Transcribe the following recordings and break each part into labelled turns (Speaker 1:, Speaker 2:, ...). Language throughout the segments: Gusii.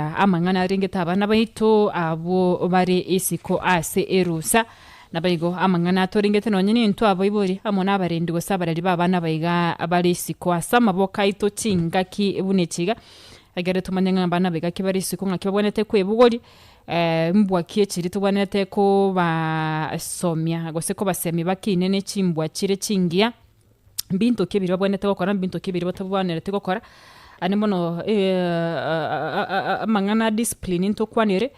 Speaker 1: Amang'ana arengete abana baito abwo bare isiko ase erusa. Naboigo amang'ana atorengete nonye nintwe abaibori amo nabarendi gose abareri b'abana baiga bare isiko ase amaboko aito chingaki buna echi iga, ekero tomanye ng'a abana baiga ki bare isiko ng'aki babwenerete kwebogoria, mbwa ki echiria tobwenerete kobasomia gose kobasemia bakine ne chimbwa chire chingiya. Mbinto ki ebiria babwenerete gokora, mbinto ki ebiria batabwenereti gokora, aende mono amang'ana a discipline ntokwanere,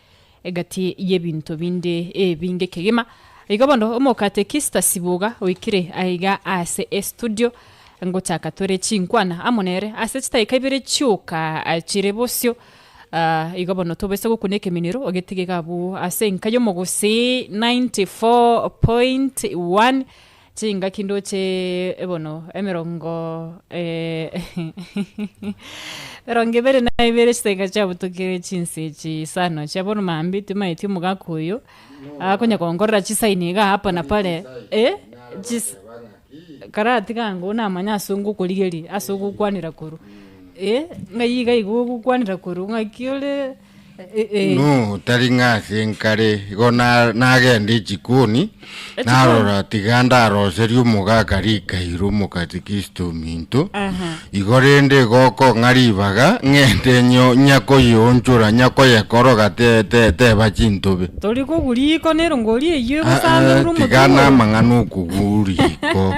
Speaker 1: egati y'ebinto binde ebinge kegima. Igo bono omokatekista Sibuga oikire aiga ase estudio, ngochaka tore chinkwana amo nere ase chidakika ibere chioka chire bosio, igo bono tobaisa gokuna ekeminero ogetige iga abwo ase enka y'omogusii 94.1. Chingaki ndoche bono emerongo emerongo ebere na ibere chidaeka chiabutokire chinsa echi isano chia bono mambia timaeti omogaka oyo akonya konkorera chisaini iga hapa na pale eh, chis karatiga ango namanya ase ngokorigeria ase ogokwanera korwa eh, ng'ai iga igo ogokwanera korwa ng'aki ore.
Speaker 2: No, tari ng'a ase nkare, igo na- nagenda echikoni, narora tiga ndaroserie omogaka rikairo omokatekista ominto, igo rende igo okong'a ribaga, ng'ende nyo nyakoyeonchora nyakoyekoroga te- te- teba chintobe.
Speaker 1: Tori kogwa riko nerongori eyio
Speaker 2: Ah, ah,
Speaker 1: egosanderera omotwe
Speaker 2: tiga
Speaker 1: igoro.
Speaker 2: namang'ana okogwa riko.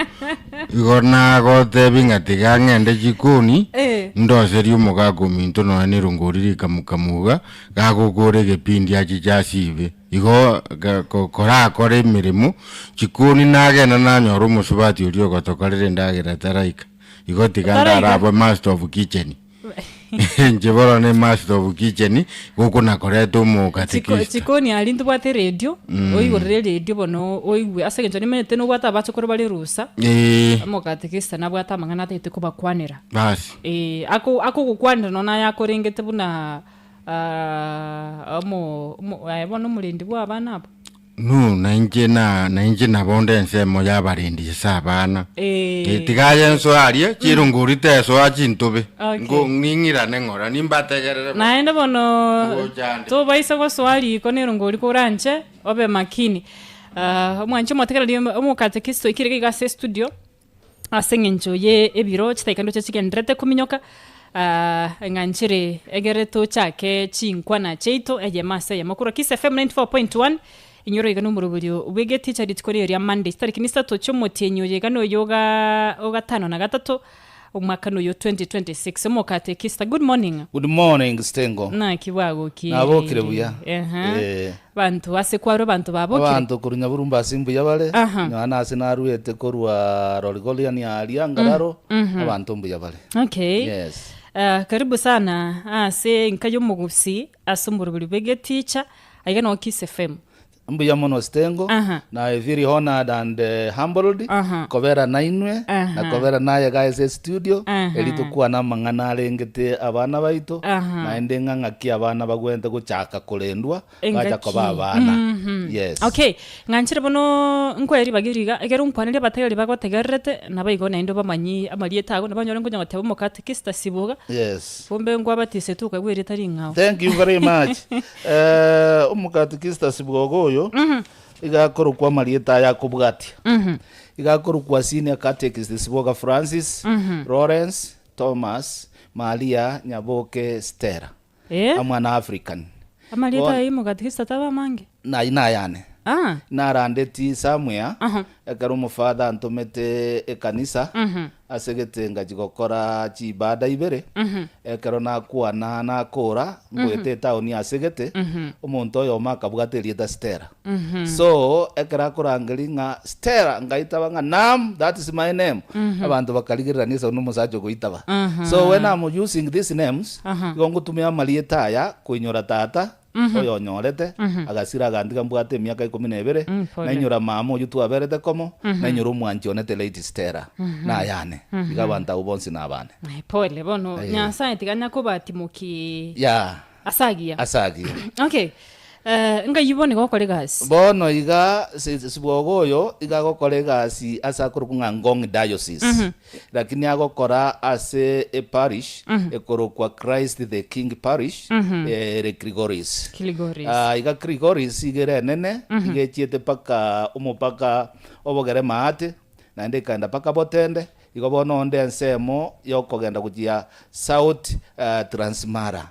Speaker 2: Igo nagotebi ng'a tiga ng'ende chikoni,
Speaker 1: Eh.
Speaker 2: ndoserie omogaka ominto nonya nerongori rikamukamuga, gagokora egepindi achiche asibe. Igo ga- ko- korakore emeremo, chikoni nagenda nanyora omosubati oria ogotokorera endagera taraika. Igo tiga
Speaker 1: Taraika?
Speaker 2: ndarabwe master of kitchen. Inche bono ne master of kitchen, goko nakoreta
Speaker 1: Chiko-
Speaker 2: omokatekista.
Speaker 1: chikoni aria ntobwate eredio, oigorere eredio bono oigwe ase eng'encho nimenyete nobwate abachokoro bare rusa,
Speaker 2: Eh,
Speaker 1: omokatekista nabwate amang'ana atagete kobakwanera.
Speaker 2: basi.
Speaker 1: Eh, ako akogokwanera nonya naye akorengete buna omo omo aye bono omorendi bwa abana aba.
Speaker 2: No, nainche na nainche nabo onde ensemo y'abarendi ase abana.
Speaker 1: Eh.
Speaker 2: Eh, tiga aye nsoe aria, chirongori tesoa chintobe.
Speaker 1: Okay.
Speaker 2: Nko ning'irane ng'ora, nimbategerere bo.
Speaker 1: Naende bono
Speaker 2: Ngocha nde.
Speaker 1: tobaisa gosoa riko nerongori koranche obe makini. Ah, omwanchi omotegereri omokatekista oikire iga iga ase estudio. Ase eng'encho ye ebiro chidaeka ndoche chigendererete kominyoka, ng'a nchere egere tochake chinkwana chiaito eyemo ase eyemo. Korwa Kiss FM 94.1, inyora iga nomoroberio bw'egeticha rituko riria ria Monday, chitariki nisato chi'omotienyi oyo iga noyo oga ogatano na gatato, omwaka noyo 2026. Omokatekista, good morning.
Speaker 3: Good morning Stengo.
Speaker 1: Naki bwagokire?
Speaker 3: Nabokire buya.
Speaker 1: Ehe.
Speaker 3: Eh.
Speaker 1: Banto ase kwarwa abanto babokire.
Speaker 3: Abanto korwa Nyaburumba ase mbuya bare,
Speaker 1: Aha.
Speaker 3: nonya nase naruete korwa Lorigoriani aaria Ngararo, abanto mbuya bare.
Speaker 1: Okay.
Speaker 3: Yes.
Speaker 1: Ah, karibu sana ase enka y'omogusii ase omoroberi bw'egeticha aiga noo Kiss FM.
Speaker 3: Mbuya mono Stengo,
Speaker 1: Aha.
Speaker 3: na I feel honoured and eh, humbled
Speaker 1: Aha.
Speaker 3: kobera nainwe
Speaker 1: Aha.
Speaker 3: na kobera naye iga ase estudio
Speaker 1: Aha.
Speaker 3: eri tokwane amang'ana arengete abana baito
Speaker 1: Aha.
Speaker 3: naende ng'a ng'aki abana bagwenerete gochaka korendwa
Speaker 1: Engaki.
Speaker 3: bacha koba abana. Yes.
Speaker 1: Okay, ng'anchire bono nkoe ribaga eri iga, ekero nkwanire abategereri bagotegererete, naboigo naende obamanyi amarieta ago, nabanyore nkonya goteba omokatekista Sibuga,
Speaker 3: Yes.
Speaker 1: kumbe nkwabatisete okaigwa erieta ring'ao.
Speaker 3: Thank you very much. Eh, omokatekista Sibuga oyo, iga akorokwa amarieta aya akobwatia. Iga akorokwa Senior Catechist Sibuga Francis, Lawrence, Thomas, Maria, Nyaboke, Stella.
Speaker 1: Eh?
Speaker 3: Amwana African.
Speaker 1: Amarieta
Speaker 3: Bono-
Speaker 1: aye omokatekista taba amange?
Speaker 3: Naye nayane.
Speaker 1: Ah.
Speaker 3: Narandeti somewhere,
Speaker 1: Aha.
Speaker 3: ekero omofather antomete ekanisa, ase gete ngachia gokora chiibada ibere, ekero nakwana nakora, ngoeta etown ase gete, omonto oyomo akabwata erieta Stella. So, ekero akorangeria ng'a Stella, ngaitaba ng'a naam, that is my name. Abanto bakarigererania ase nomosacha ogoitaba. So when I'm using these names, igo ngotumia amarieta aya koinyora tata, oyonyorete, agasira agantiga mbwate emiaka ikomi na ebere,
Speaker 1: Mm, pole.
Speaker 3: nainyora mama oyio twaberete komo, nainyora omwanchi one the late Stella, nayane. Iga abanto abwo bonsi nabane.
Speaker 1: Ai, pole bono
Speaker 3: Eh.
Speaker 1: nyasaye tiga nyakobatimoki
Speaker 3: Yeah,
Speaker 1: ase agiya
Speaker 3: ase agiya.
Speaker 1: okay. Eh, ngai bono iga okora egasi.
Speaker 3: Bono iga si- sibwogo oyo iga agokora egasi ase akorokwa ng'a Ngong Diocese, lakini agokora ase eparish ekorokwa Christ the King Parish ere Kilgoris.
Speaker 1: Kilgoris.
Speaker 3: Ah, iga Kilgoris iga ere enene, iga echiete mpaka omopaka obogere maate, naende ekaenda mpaka botende, Igo bono onde ensemo y'okogenda gochia South Transmara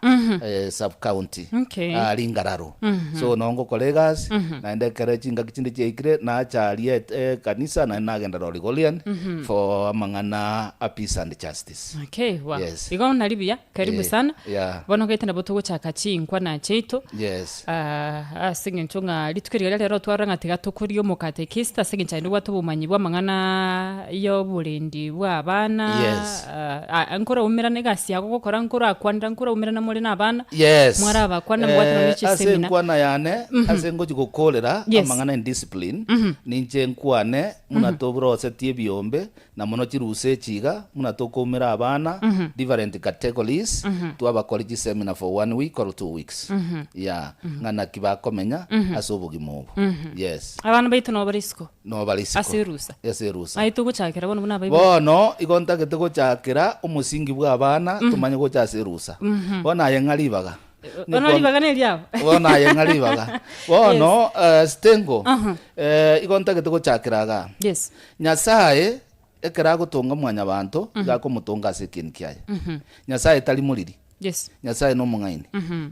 Speaker 3: sub-county,
Speaker 1: Okay.
Speaker 3: aa Ringararo. So noo ngokora egasi, naende ekero chingaki chinde chiaikire, nacha aria et- ekanisa naende nagenda Lorigorian for amang'ana a peace and justice.
Speaker 1: Okay, wow.
Speaker 3: Yes.
Speaker 1: Igo nari buya, karibu
Speaker 3: Eh,
Speaker 1: sana.
Speaker 3: yeah.
Speaker 1: Bono gete nabo togochaka chinkwana chiaito.
Speaker 3: Yes.
Speaker 1: Ah, ase eng'encho ng'a rituko riria riarero twarora ng'a tiga tokorie omokatekista ase eng'encho aye nobwate obomanyi bw'amang'ana y'oborendi bw'abana,
Speaker 3: Yes.
Speaker 1: ah, ah, nkoraumerana egasi yago ogokora nkorakwanera nkoraumerana more na abana,
Speaker 3: Yes.
Speaker 1: mwarabakwana mobwate nonye
Speaker 3: Eh, ase
Speaker 1: chisemina.
Speaker 3: enkwana yane ase ngochi gokorera
Speaker 1: Yes.
Speaker 3: amang'ana indiscipline ninche nkwane buna toburosetie ebiombe Na mono chirusa echi iga, buna tokoumera abana, different categories, twabakori chiseminar for one week or 2 weeks. Yeah, ng'a naki bakomenya ase obogima obo. Yes.
Speaker 1: Abana baito nabo bare isiko
Speaker 3: No bare isiko.
Speaker 1: ase erusa.
Speaker 3: Ase erusa.
Speaker 1: Aye togochakera bono buna abaibori.
Speaker 3: Bono igo ntagete gochakera omosingi bwa abana tomanye gocha ase erusa. Bono aye ng'a ribaga.
Speaker 1: Bono ribaga neriao.
Speaker 3: Bono aye ng'a ribaga. Bono eh, Stengo, eh, igo ntagete gochakera igaa.
Speaker 1: Yes.
Speaker 3: Nyasae ekero agotonga mwanyabanto, iga akomotonga ase ekieni kiaye. Nyasae tari moriri.
Speaker 1: Yes.
Speaker 3: Nyasae nomong'aini.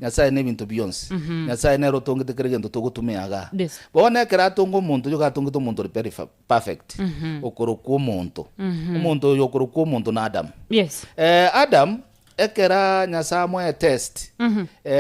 Speaker 3: Nyasae nebinto bionsi. Nyasae nere otongete kera egento togotumia igaa.
Speaker 1: Yes.
Speaker 3: Bono ekero atonga omonto oyo iga atongete omonto ore very perfect, okorokwa omonto. Omonto oyo okorokwa omonto na Adam.
Speaker 1: Yes.
Speaker 3: Eh, Adam Ekera Nyasae amoe etest,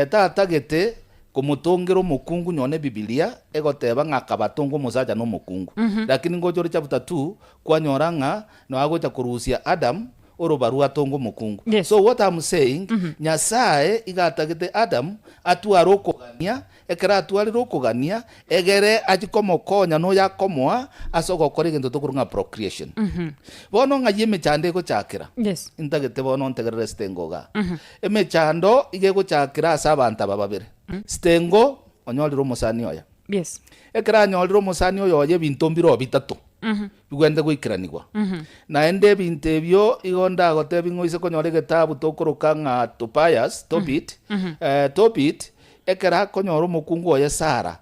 Speaker 3: tatagete komotongera omokungu nyone Ebibilia egoteba ng'a akabatonga omosacha na omokungu. Lakini ngocha ore chapter 2 kwanyora ng'a noe agocha korusia Adam orobaru atonge omokungu.
Speaker 1: Yes.
Speaker 3: So what I'm saying, Nyasae iga atagete Adam atware okogania, ekero atwarire okogania, egere achie komokonya na oyo akomoa ase ogokora egento tokorwa ng'a procreation. Bono ng'ai emechando egochakera?
Speaker 1: Yes.
Speaker 3: Ntagete bono ntegerere Stengo igaa. Emechando iga egochakera ase abanto aba babere. Stengo onyorire omosani oye.
Speaker 1: Yes.
Speaker 3: Ekero anyorire omosani oyo oye ebinto mbire bitato bigwenerete goikeranigwa. Naende ebinto ebio igo ndagotebi ng'a oise konyora egetabu tokoroka ng'a Tobias, Tobit, Tobit Ekero akonyora omokungu oye Sara,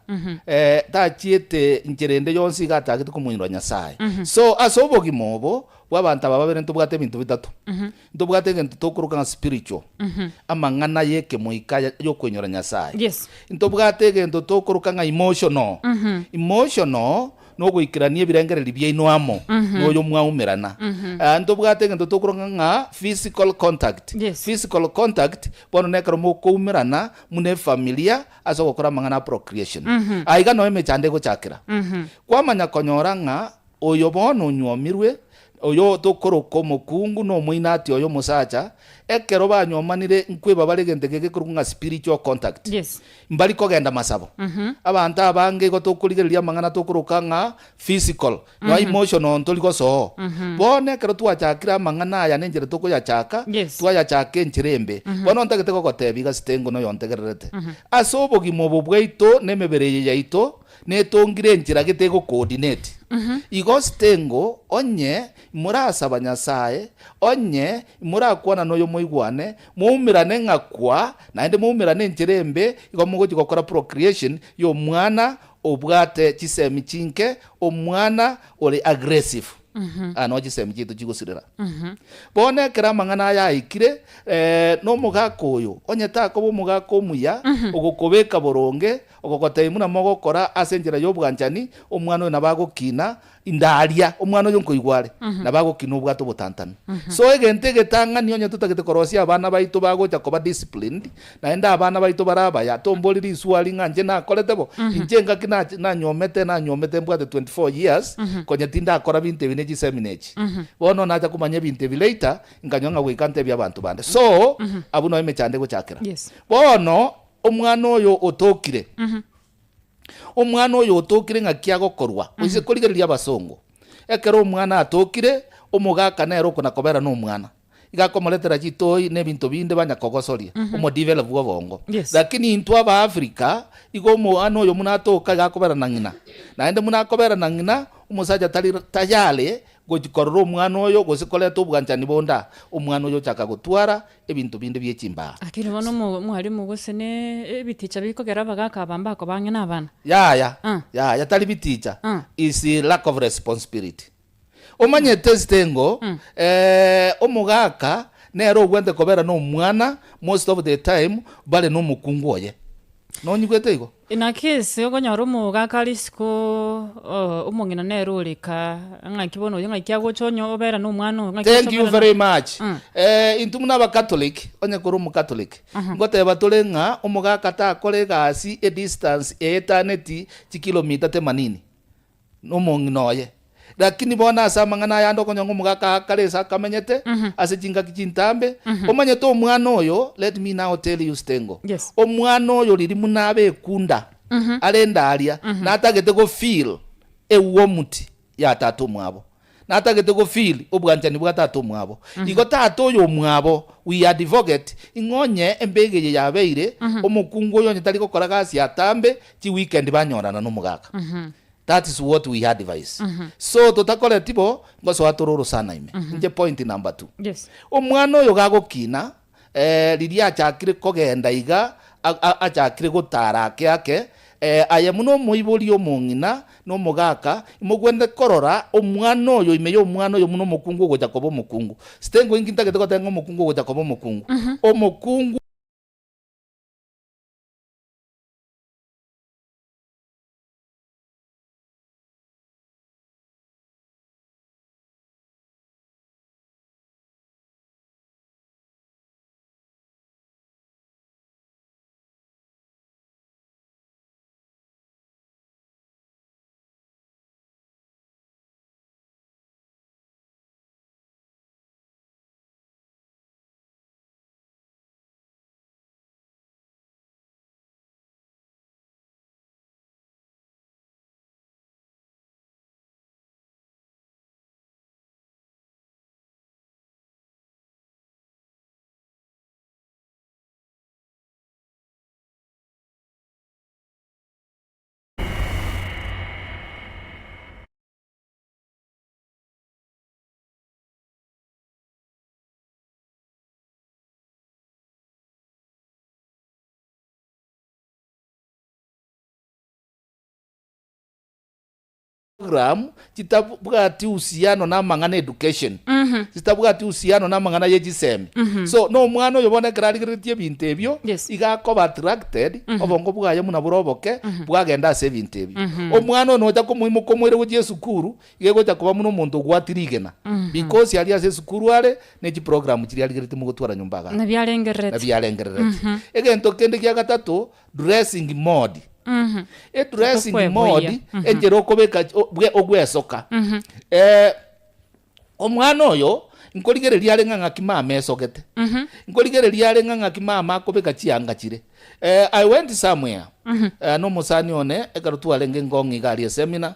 Speaker 3: eh, tachiete inchera ende yonsi iga atagete komoinora Nyasae. So ase obogima obo bw'abanto aba babere ntobwate ebinto bitato. Ntobwate egento tokoroka ng'a spiritual, amang'ana y'ekemoika aya y'okoinyora Nyasae.
Speaker 1: Yes.
Speaker 3: Ntobwate egento tokoroka ng'a emotional. Emotional nogoikerania ebirengererio biaino amo noyo mwaumerana. Ah, ntobwate egento tokoroka ng'a physical contact.
Speaker 1: Yes.
Speaker 3: Physical contact bono nekero mokoumerana muna efamilia ase ogokora amang'ana a procreation. Aiga noo emechando egochakera. Kwamanya konyora ng'a oyo bono onywomirwe, oyo tokoroka omokungu na omoinati oye omosacha, ekero banywomanire nkweba bare egento eke gekorokwa ng'a spiritual contact.
Speaker 1: Yes.
Speaker 3: Mbari kogenda masabo. Abanto abange igo tokorigereria amang'ana tokoroka ng'a physical, nonya emotional ntori gosoa. Bono ekero twachakire amang'ana aya na enchera tokoyachaka,
Speaker 1: Yes.
Speaker 3: twayachaka enchera embe. Bono ntagete gogotebia iga Sitengo na oyontegererete, ase obogima obo bwaito na emebere eye yaito, netongire enchera gete ego coordinate. Igo Sitengo onye morasaba Nyasaye, onye morakwana noyo moigwane, Moumerane ng'a kwa, naende moumerane enchera embe, igo mogochia gokora procreation y'omwana obwate chisemi chinke, omwana ore aggressive. Aa noo chisemi chiaito chigosirera. Bono ekero amang'ana aya aikire, na omogaka oyo, onye takoba omogaka omuya, ogokobeka boronge, ogogotebia buna mogokora ase enchera y'obwanchani, omwana oyo nabo agokina, Indaria, omwana oyo nkoigwa are, nabo agokina obwate obotantanu. So egento egetang'ani onye totagete korosia abana baito bagocha koba disciplined, naende abana baito bare abaya, tombori riswali ng'a inche nakorete bo, inche engaki nach nanyomete nanyomete mbwate 24 years, konya tindakora binto ebi ne chiseminar echi. Bono nacha komanya ebinto ebi later, nkanyora ng'a goika ntebie abanto bande. So, abwo noo emechando egochakera.
Speaker 1: Yes.
Speaker 3: Bono, omwana oyo otokire, Omwana oyo otokire ng'aki agokorwa? Oise korigereria abasongo. Ekero omwana atokire, omogaka nere okona kobera nomwana. Iga akomoretera chitoi na ebinto binde banya kogosoria, omodevelop bw'obongo.
Speaker 1: Yes.
Speaker 3: Lakini intwe Abaafrika, igo omwana oyo buna atoka iga akobera na ng'ina. Naende buna akobera na ng'ina, omosacha tari tayari gochi korora omwana oyo gose koreta obwanchani bonde aa. Omwana oyo ochaka gotwara ebinto binde bie chimbaa.
Speaker 1: Lakini bono omo omwalimu gose ne ebiticha bikogera abagaka aba mbakoba ang'e na abana.
Speaker 3: Yaya,
Speaker 1: Ah.
Speaker 3: yaya tari biticha,
Speaker 1: Ah.
Speaker 3: is lack of responsibility. Omanyete esitengo, omogaka nere ogwente kobera nomwana most of the time bare nomokungu oye. Nonyigwete igo?
Speaker 1: Naki ase okonyora omogaka are isiko omong'ina nere ore kaa, ng'aki bono oyo ng'aki agocha onye obera na omwana oyo, ng'aki
Speaker 3: Thank
Speaker 1: agocha
Speaker 3: you
Speaker 1: obera na
Speaker 3: very much. Intwe buna abacatholic, onye kore omocatholic, ngoteba tore ng'a omogaka takora egasi edistance eetaneti chikilomita themanini. nomong'ina oye. Lakini bono ase amang'ana aya ande okonyora ng'a omogaka aa kare ase akamenyete ase chingaki chintambe, omanyete omwana oyo, let me now tell you Stengo,
Speaker 1: Yes.
Speaker 3: omwana oyo riria buna abe ekunda arende aria, natagete go feel ewarmth ya tata omwabo, natagete go feel obwanchani bwa tata omwabo. Igo tata oyo omwabo, we advocate ing'a onye embega eye yabeire, omokungu oyo onye tari gokora gasi atambe, chiweekend banyorana nomogaka. That is what we advise. So totakoreti bo, ngosoa tore orosana ime. Inche point number two.
Speaker 1: Yes.
Speaker 3: Omwana oyo gagokina, eh, riria achakire kogenda iga, a- a- achakire gotara ake ake, eh, aye buna omoibori omong'ina, na omogaka, imogwenerete korora omwana oyo ime ya omwana oyo buna omokungu ogocha koba omokungu. Sitengo inki ntagete goteba ng'a omokungu ogocha koba omokungu? Omokungu. Program chitabwati uhusiano na amang'ana education, chitabwati uhusiano na amang'ana ye chisemi. So na omwana oyo bono ekero arigereretie ebinto ebio,
Speaker 1: Yes.
Speaker 3: iga akoba attracted, obongo bwaye buna bore oboke, bwagenda ase ebinto ebio. Omwana oyo nocha komoimoka omoire gochia esukuru, iga egocha koba buna omonto ogwati rigena, because aria ase esukuru are, ne chiprogram chiria arigereretie mogotwara nyomba igaa.
Speaker 1: Nabiarengerereti.
Speaker 3: Nabiarengerereti. Egento kende gia gatato, dressing mode. Edressing
Speaker 1: Okweboyia.
Speaker 3: mode, enchera okobeka o- bwe ogwesoka. Omwana oyo, nkorigereria are ng'a ng'aki mama esogete, nkorigereria are ng'a ng'aki mama akobeka chianga chire. I went somewhere, na omosani one, ekero twarenge ngong'o iga aria eseminar,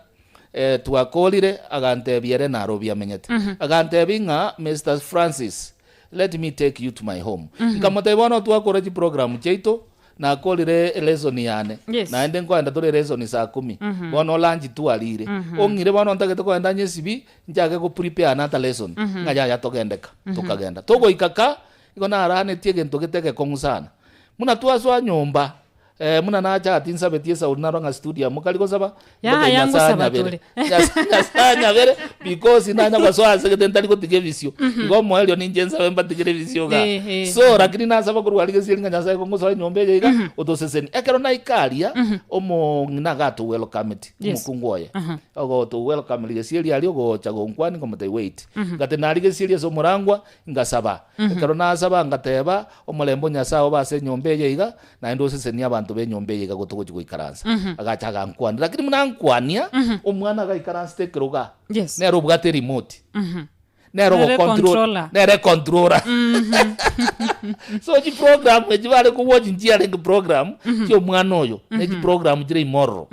Speaker 3: twakorire, agantebia ere Nairobi amenyete. Agantebia ng'a Mister Francis, let me take you to my home. Nkamotebia bono twakora chiprogram chiaito, Nakorire elesson yane,
Speaker 1: Yes.
Speaker 3: naende nkoenda tore elesson saa kumi, bono lunch twarire, ong'ire bono ntagete koenda nyesibi, nchake go prepare another lesson, ng'a yaya togendeka, tokagenda. Togoika ka, igo naranetie egento gete egekong'u sana. Buna twasoa nyomba, buna nacha tinsabetie esauri narora ng'a studio amo kari gosaba,
Speaker 1: Yaya,
Speaker 3: Ngotebi Nyasaye
Speaker 1: ngosaba
Speaker 3: anyabere.
Speaker 1: tore.
Speaker 3: Nyasaye Nyasaye anyabere because nanya gosoa ase egete ntari gotiga ebisio. Igo omoerio ninche nsabe mbatigere ebisio igaa.
Speaker 1: Eh, eh.
Speaker 3: So lakini nasaba korwa aria gesieri ng'a Nyasaye kongosoa enyomba eye iga, otoseseni. Ekero naika aria, omong'ina iga atowelcometi,
Speaker 1: Yes.
Speaker 3: omokungu oye. Ogotowelcome gesieri aria ogocha gonkwani nkomotebia wait. Ngateba naria gesieri ase omorangwa, ngasaba. Ekero nasaba ngateba, omorembe o Nyasaye obe ase enyomba eye iga, Naende osesenie abanto b'enyomba eye iga gotogochia goikaransa. Agacha agankwania. Lakini buna ankwania, omwana agaikaransete ekerogo aa.
Speaker 1: Yes.
Speaker 3: Nere obwate erimote. Nere
Speaker 1: Nere
Speaker 3: ogocontrol
Speaker 1: controller.
Speaker 3: nere controller. So chiprogram echi bare kowatch nchiarenge program chia omwana oyo, ne chiprogram chire imororo.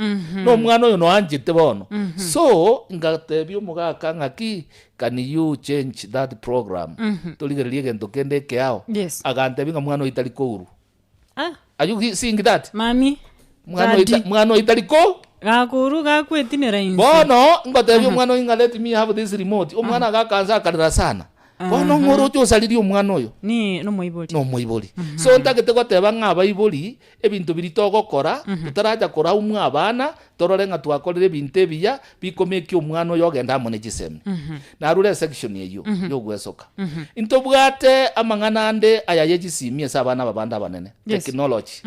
Speaker 3: Na omwana oyo noanchete bono. So, ngatebia omogaka ng'aki, can you change that program? Torigererie egento kende ekeao.
Speaker 1: Yes.
Speaker 3: Agantebia ng'a mwana oyo tari kourwa.
Speaker 1: Ah.
Speaker 3: Are you seeing that?
Speaker 1: Mami,
Speaker 3: Mwana oyo
Speaker 1: daddy.
Speaker 3: ta- mwana oyo tari ko
Speaker 1: Gakourwa gakwetinera inse.
Speaker 3: Bono ngotebia omwana oyo ng'a let me have this remote, omwana agakansa akarera sana. Bono ng'a oroche osaririe omwana oyo?
Speaker 1: Ni nomoibori.
Speaker 3: Nomoibori. So ntagete goteba ng'a abaibori, ebinto biria togokora, totaracha koraumwa abana, torore ng'a twakorire ebinto ebiya, bikomekia omwana oyo ogende amo ne chisemi. Narure esection eyio yogwesoka. Ntobwate amang'ana ande aya ye chisimi ase abana aba bande abanene,
Speaker 1: Yes.
Speaker 3: technology.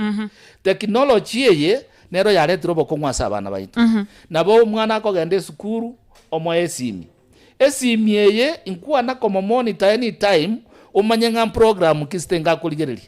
Speaker 3: Technology eye, Nero yaretire obokong'u ase abana baito. Nabo omwana akogenda esukuru, omoe esimi. Esimi eye inkwana komomonita any time, omanye ng'a mprogram ki sitenge akorigereria.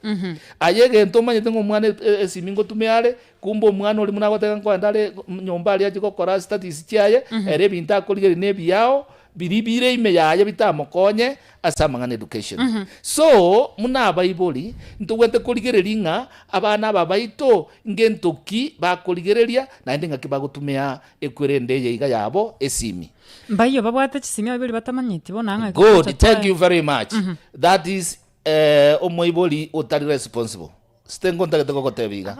Speaker 3: Aye egento omanyete ng'a omwana esimi ngotumia are, kumbe omwana oria buna agoteba nkoenda are nyomba aria achie gokora studies chiaye, ere ebinto akorigereria na ebiao, biria bire ime yaye bitamokonye ase amang'ana education. So, buna abaibori, ntobwate korigereria ng'a abana aba baito ngento ki bakorigereria naende ng'aki bagotumia ekwerende eye iga yabo esimi.
Speaker 1: Mbayio babwate chisimi abaibori batamanyeti bono ng'aki
Speaker 3: Good,
Speaker 1: gocha
Speaker 3: thank
Speaker 1: twae.
Speaker 3: you very much. That is eh, omoibori otari responsible. Sitengo ntagete gogotebia iga.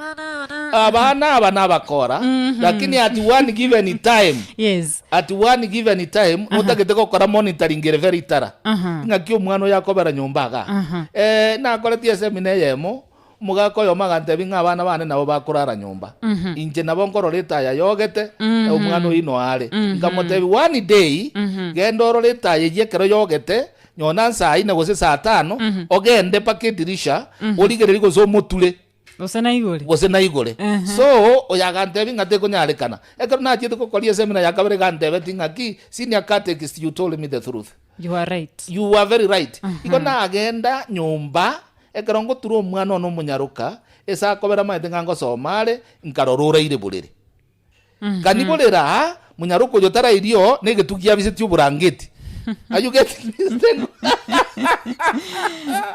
Speaker 3: Abana aba nabakora, lakini at one given time,
Speaker 1: Yes.
Speaker 3: at one given time, notagete gokora monitoring ere very thorough. Ng'aki omwana oyo akobera nyomba igaa. Eh, nakoretie eseminar eyemo, omogaka oyomo agantebia ng'a abana bane nabo bakorara nyomba. Inche nabo nkorora etaya yogete, omwana oyio noyo are. Nkamotebia one day, genda orore etaya eyio ekero yogete, Nyona saa ine gose saa tano, ogende mpaka edirisha, origererie gose omoture.
Speaker 1: Gose naigore.
Speaker 3: Gose naigore. So, oyo agantebia ng'a tekonyarekana. Ekero nachiete gokoria esemina ya kabere egantebetie ng'aki, Senior catechist you told me the truth.
Speaker 1: You are right.
Speaker 3: You are very right. Igo nagenda nyomba, ekero ngotura omwana one omonyaroka, ase akobera amaete ng'a ngosoma are, nkarora oraire borere. Nkaniborera aa, monyaroka oyo tarairie oo, na egetugi kiabisetie oborangeti. Are you getting this thing?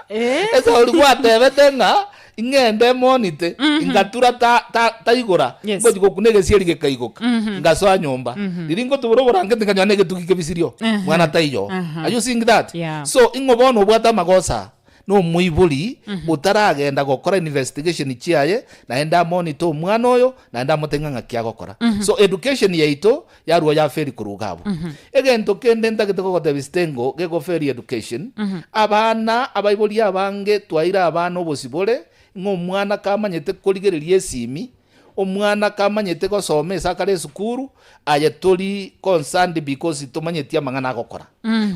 Speaker 1: Eh.
Speaker 3: Esauri gwatebete ng'a ing'ende emonite, ingatura ta- ta- taigora,
Speaker 1: Yes.
Speaker 3: ngochi gokuna egesieri gekaigoka, ngasoa nyomba. Riria ngotubora oborangeti nkanyora na egetugi kebisirie oo, mwana taiyo oo. Are you seeing that?
Speaker 1: Yeah.
Speaker 3: So, ing'o bono obwate amagoso aa? Nomoibori otaragenda gokora investigation chiaye naende amonitor omwana oyo naende amotebie ng'a ng'aki agokora. So education yaito yarua yaferi korwa iga abwo. Egento kende ntagete kogotebia Stengo gegoferi education, abana abaibori abange twaire abana obosibore ng'a omwana kamanyete korigereria esimi, Omwana kamanyete gosoma ase akare esukuru, aye tori concerned because tomanyeti amang'ana agokora.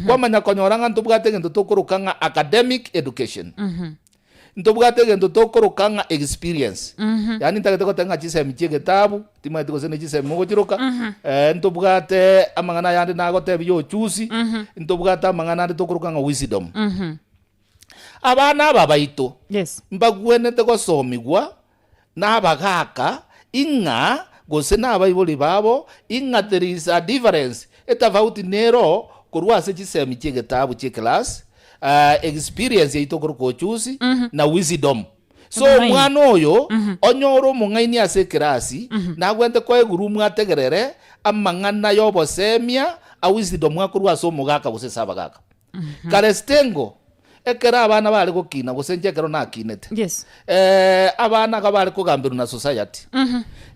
Speaker 3: Kwamanya konyora ng'a ntobwate egento tokoroka ng'a academic education. Ntobwate egento tokoroka ng'a experience. Yaani ntagete goteba ng'a chisemi chia egetabu, timanyeti gose ne chisemi mogochiroka, ntobwate amang'ana ayande nagotebia ya ujuzi, ntobwate amang'ana ande tokoroka ng'a wisdom. Abana aba baito,
Speaker 1: Yes.
Speaker 3: mbagwenerete gosomigwa nabagaaka, ing'a gose nabaibori babo, ing'a there is a difference, etafauti nero korwa ase chisemi chi'egetabu chi'eclass, experience yaito korwa ujuzi, na wisdom. So
Speaker 1: Obong'aini.
Speaker 3: omwana oyo onyore omong'aini ase ekerasi, nagwente koegwa room ategerere amang'ana y'obosemia a wisdom akorwa ase omogaka gose ase abagaka. Kare Stengo, ekero abana bare gokina, gose inche ekero nakinete,
Speaker 1: Yes.
Speaker 3: eh, abana iga bare kogamberwa na society.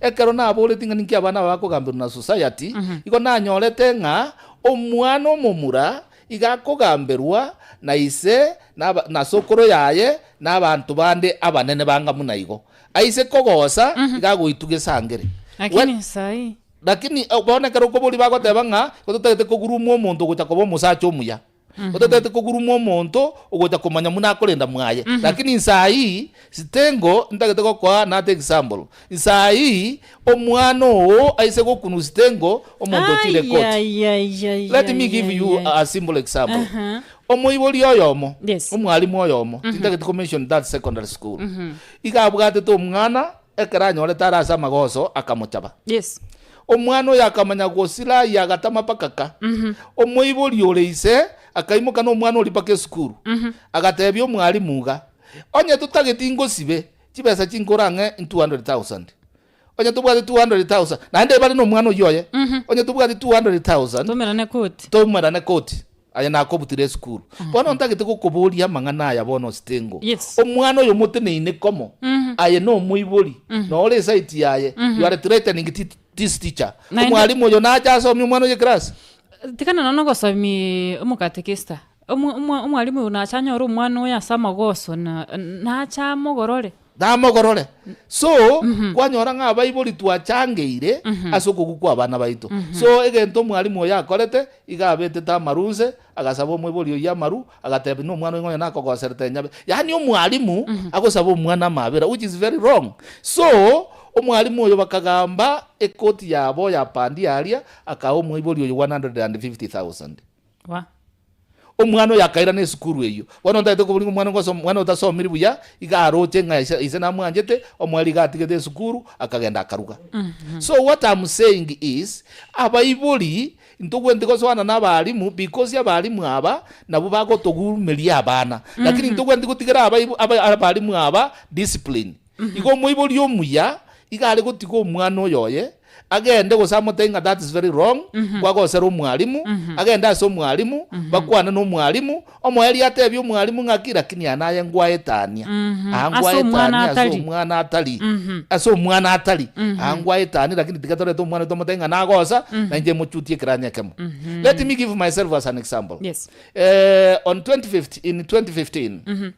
Speaker 3: Ekero naboretie ng'a ninki abana aba bakogamberwa na society, igo nanyorete ng'a omwana omomura iga akogamberwa na ise, na aba na sokoro yaye, na abanto bande abanene banga buna igo. Aise kogosa, iga agoitwa gesangere.
Speaker 1: Lakini saii.
Speaker 3: Lakini bono ekero okoboria bagoteba ng'a totagete kogurumwa omonto ogocha koba omosacha omuya, ototagete kogurumwa omonto ogocha komanya buna akorenda mwaye. Lakini inse ayio, sitengo ntagete gokoa nate example, inse ayio omwana oo aise gokunwa sitengo omonto ochire court. Let me give you a simple example. Omoibori oyomo,
Speaker 1: Yes.
Speaker 3: omwalimu oyomo, tintagete ko mention that secondary school, iga abwatete omwana Ekero anyorete are ase amagoso, akamochaba.
Speaker 1: Yes.
Speaker 3: Omwana oyo akamanya gosira ayio agatama mpaka ka. Omoibori ore ise. Akaimoka na omwana oria mpaka esukuru, agatebia omwalimu iga, Onye totageti ngosibe, chibesa chinkore ang'e 200,000. Onye tobwate 200,000, naende bare na omwana oyio oye, onye tobwate 200,000,
Speaker 1: Tomerane koti.
Speaker 3: toumerane koti, aye nakobutire esukuru. Bono ntagete gokoboria amang'ana aya bono Stingo.
Speaker 1: Yes.
Speaker 3: Omwana oyo moteneine komo, aye nomoibori, nore eside yaye, you are threatening this teacher.
Speaker 1: Naende-
Speaker 3: Omwalimu oyo nache asomie omwana oye class?
Speaker 1: Tikana nonya nogosomia omokatekista, omo- omo- omwalimu oyo nache anyore omwana oyo ase amagoso na nache amogorore.
Speaker 3: Namogorore. So, kwanyora ng'a abaibori twachangeire ase okogwa kwa abana baito. So, egento omwalimu oyo akorete, iga abetete amaru nse, agasaba omoibori oyio amaru, agatebia na omwana oyo ng'a onye nakogoserete nyabe. Yaani omwalimu agosaba omwana amabera, which is very wrong. So, omwalimu oyo bakagamba ekoti yabo ya pandia aria, akaa omoibori oyo 150,000.
Speaker 1: Wa.
Speaker 3: Omwana oyo akairana esukuru eyio. Bono ntagete koboria ng'a omwana ngoso omwana otasomiri buya, iga aroche ng'a ise ise namwanchete, omoerio iga atigete esukuru, akagenda akaruga. So what am saying is, abaibori ntogwenereti gosoana na abalimu because abalimu aba nabwo bagotogurumeria abana. Lakini ntogwenereti gotigera abaibo aba abalimu aba discipline. Igo omoibori omuya iga are gotiga omwana oyo oye agende gose amotebie ng'a that is very wrong, kwagosera omwalimu, agende ase omwalimu, bakwane na omwalimu, omoerio atebie omwalimu ng'aki lakini aa naye ngwaetania, aa
Speaker 1: Ase omwana
Speaker 3: ngwaetania ase
Speaker 1: atari.
Speaker 3: omwana atari, ase omwana atari, aa ngwaetania lakini tiga torete omwana tomotebie ng'a nagosa, na inche mochutie ekeranya ekemo. Let me give myself as an example.
Speaker 1: Yes.
Speaker 3: Eh, on 2015, in 2015,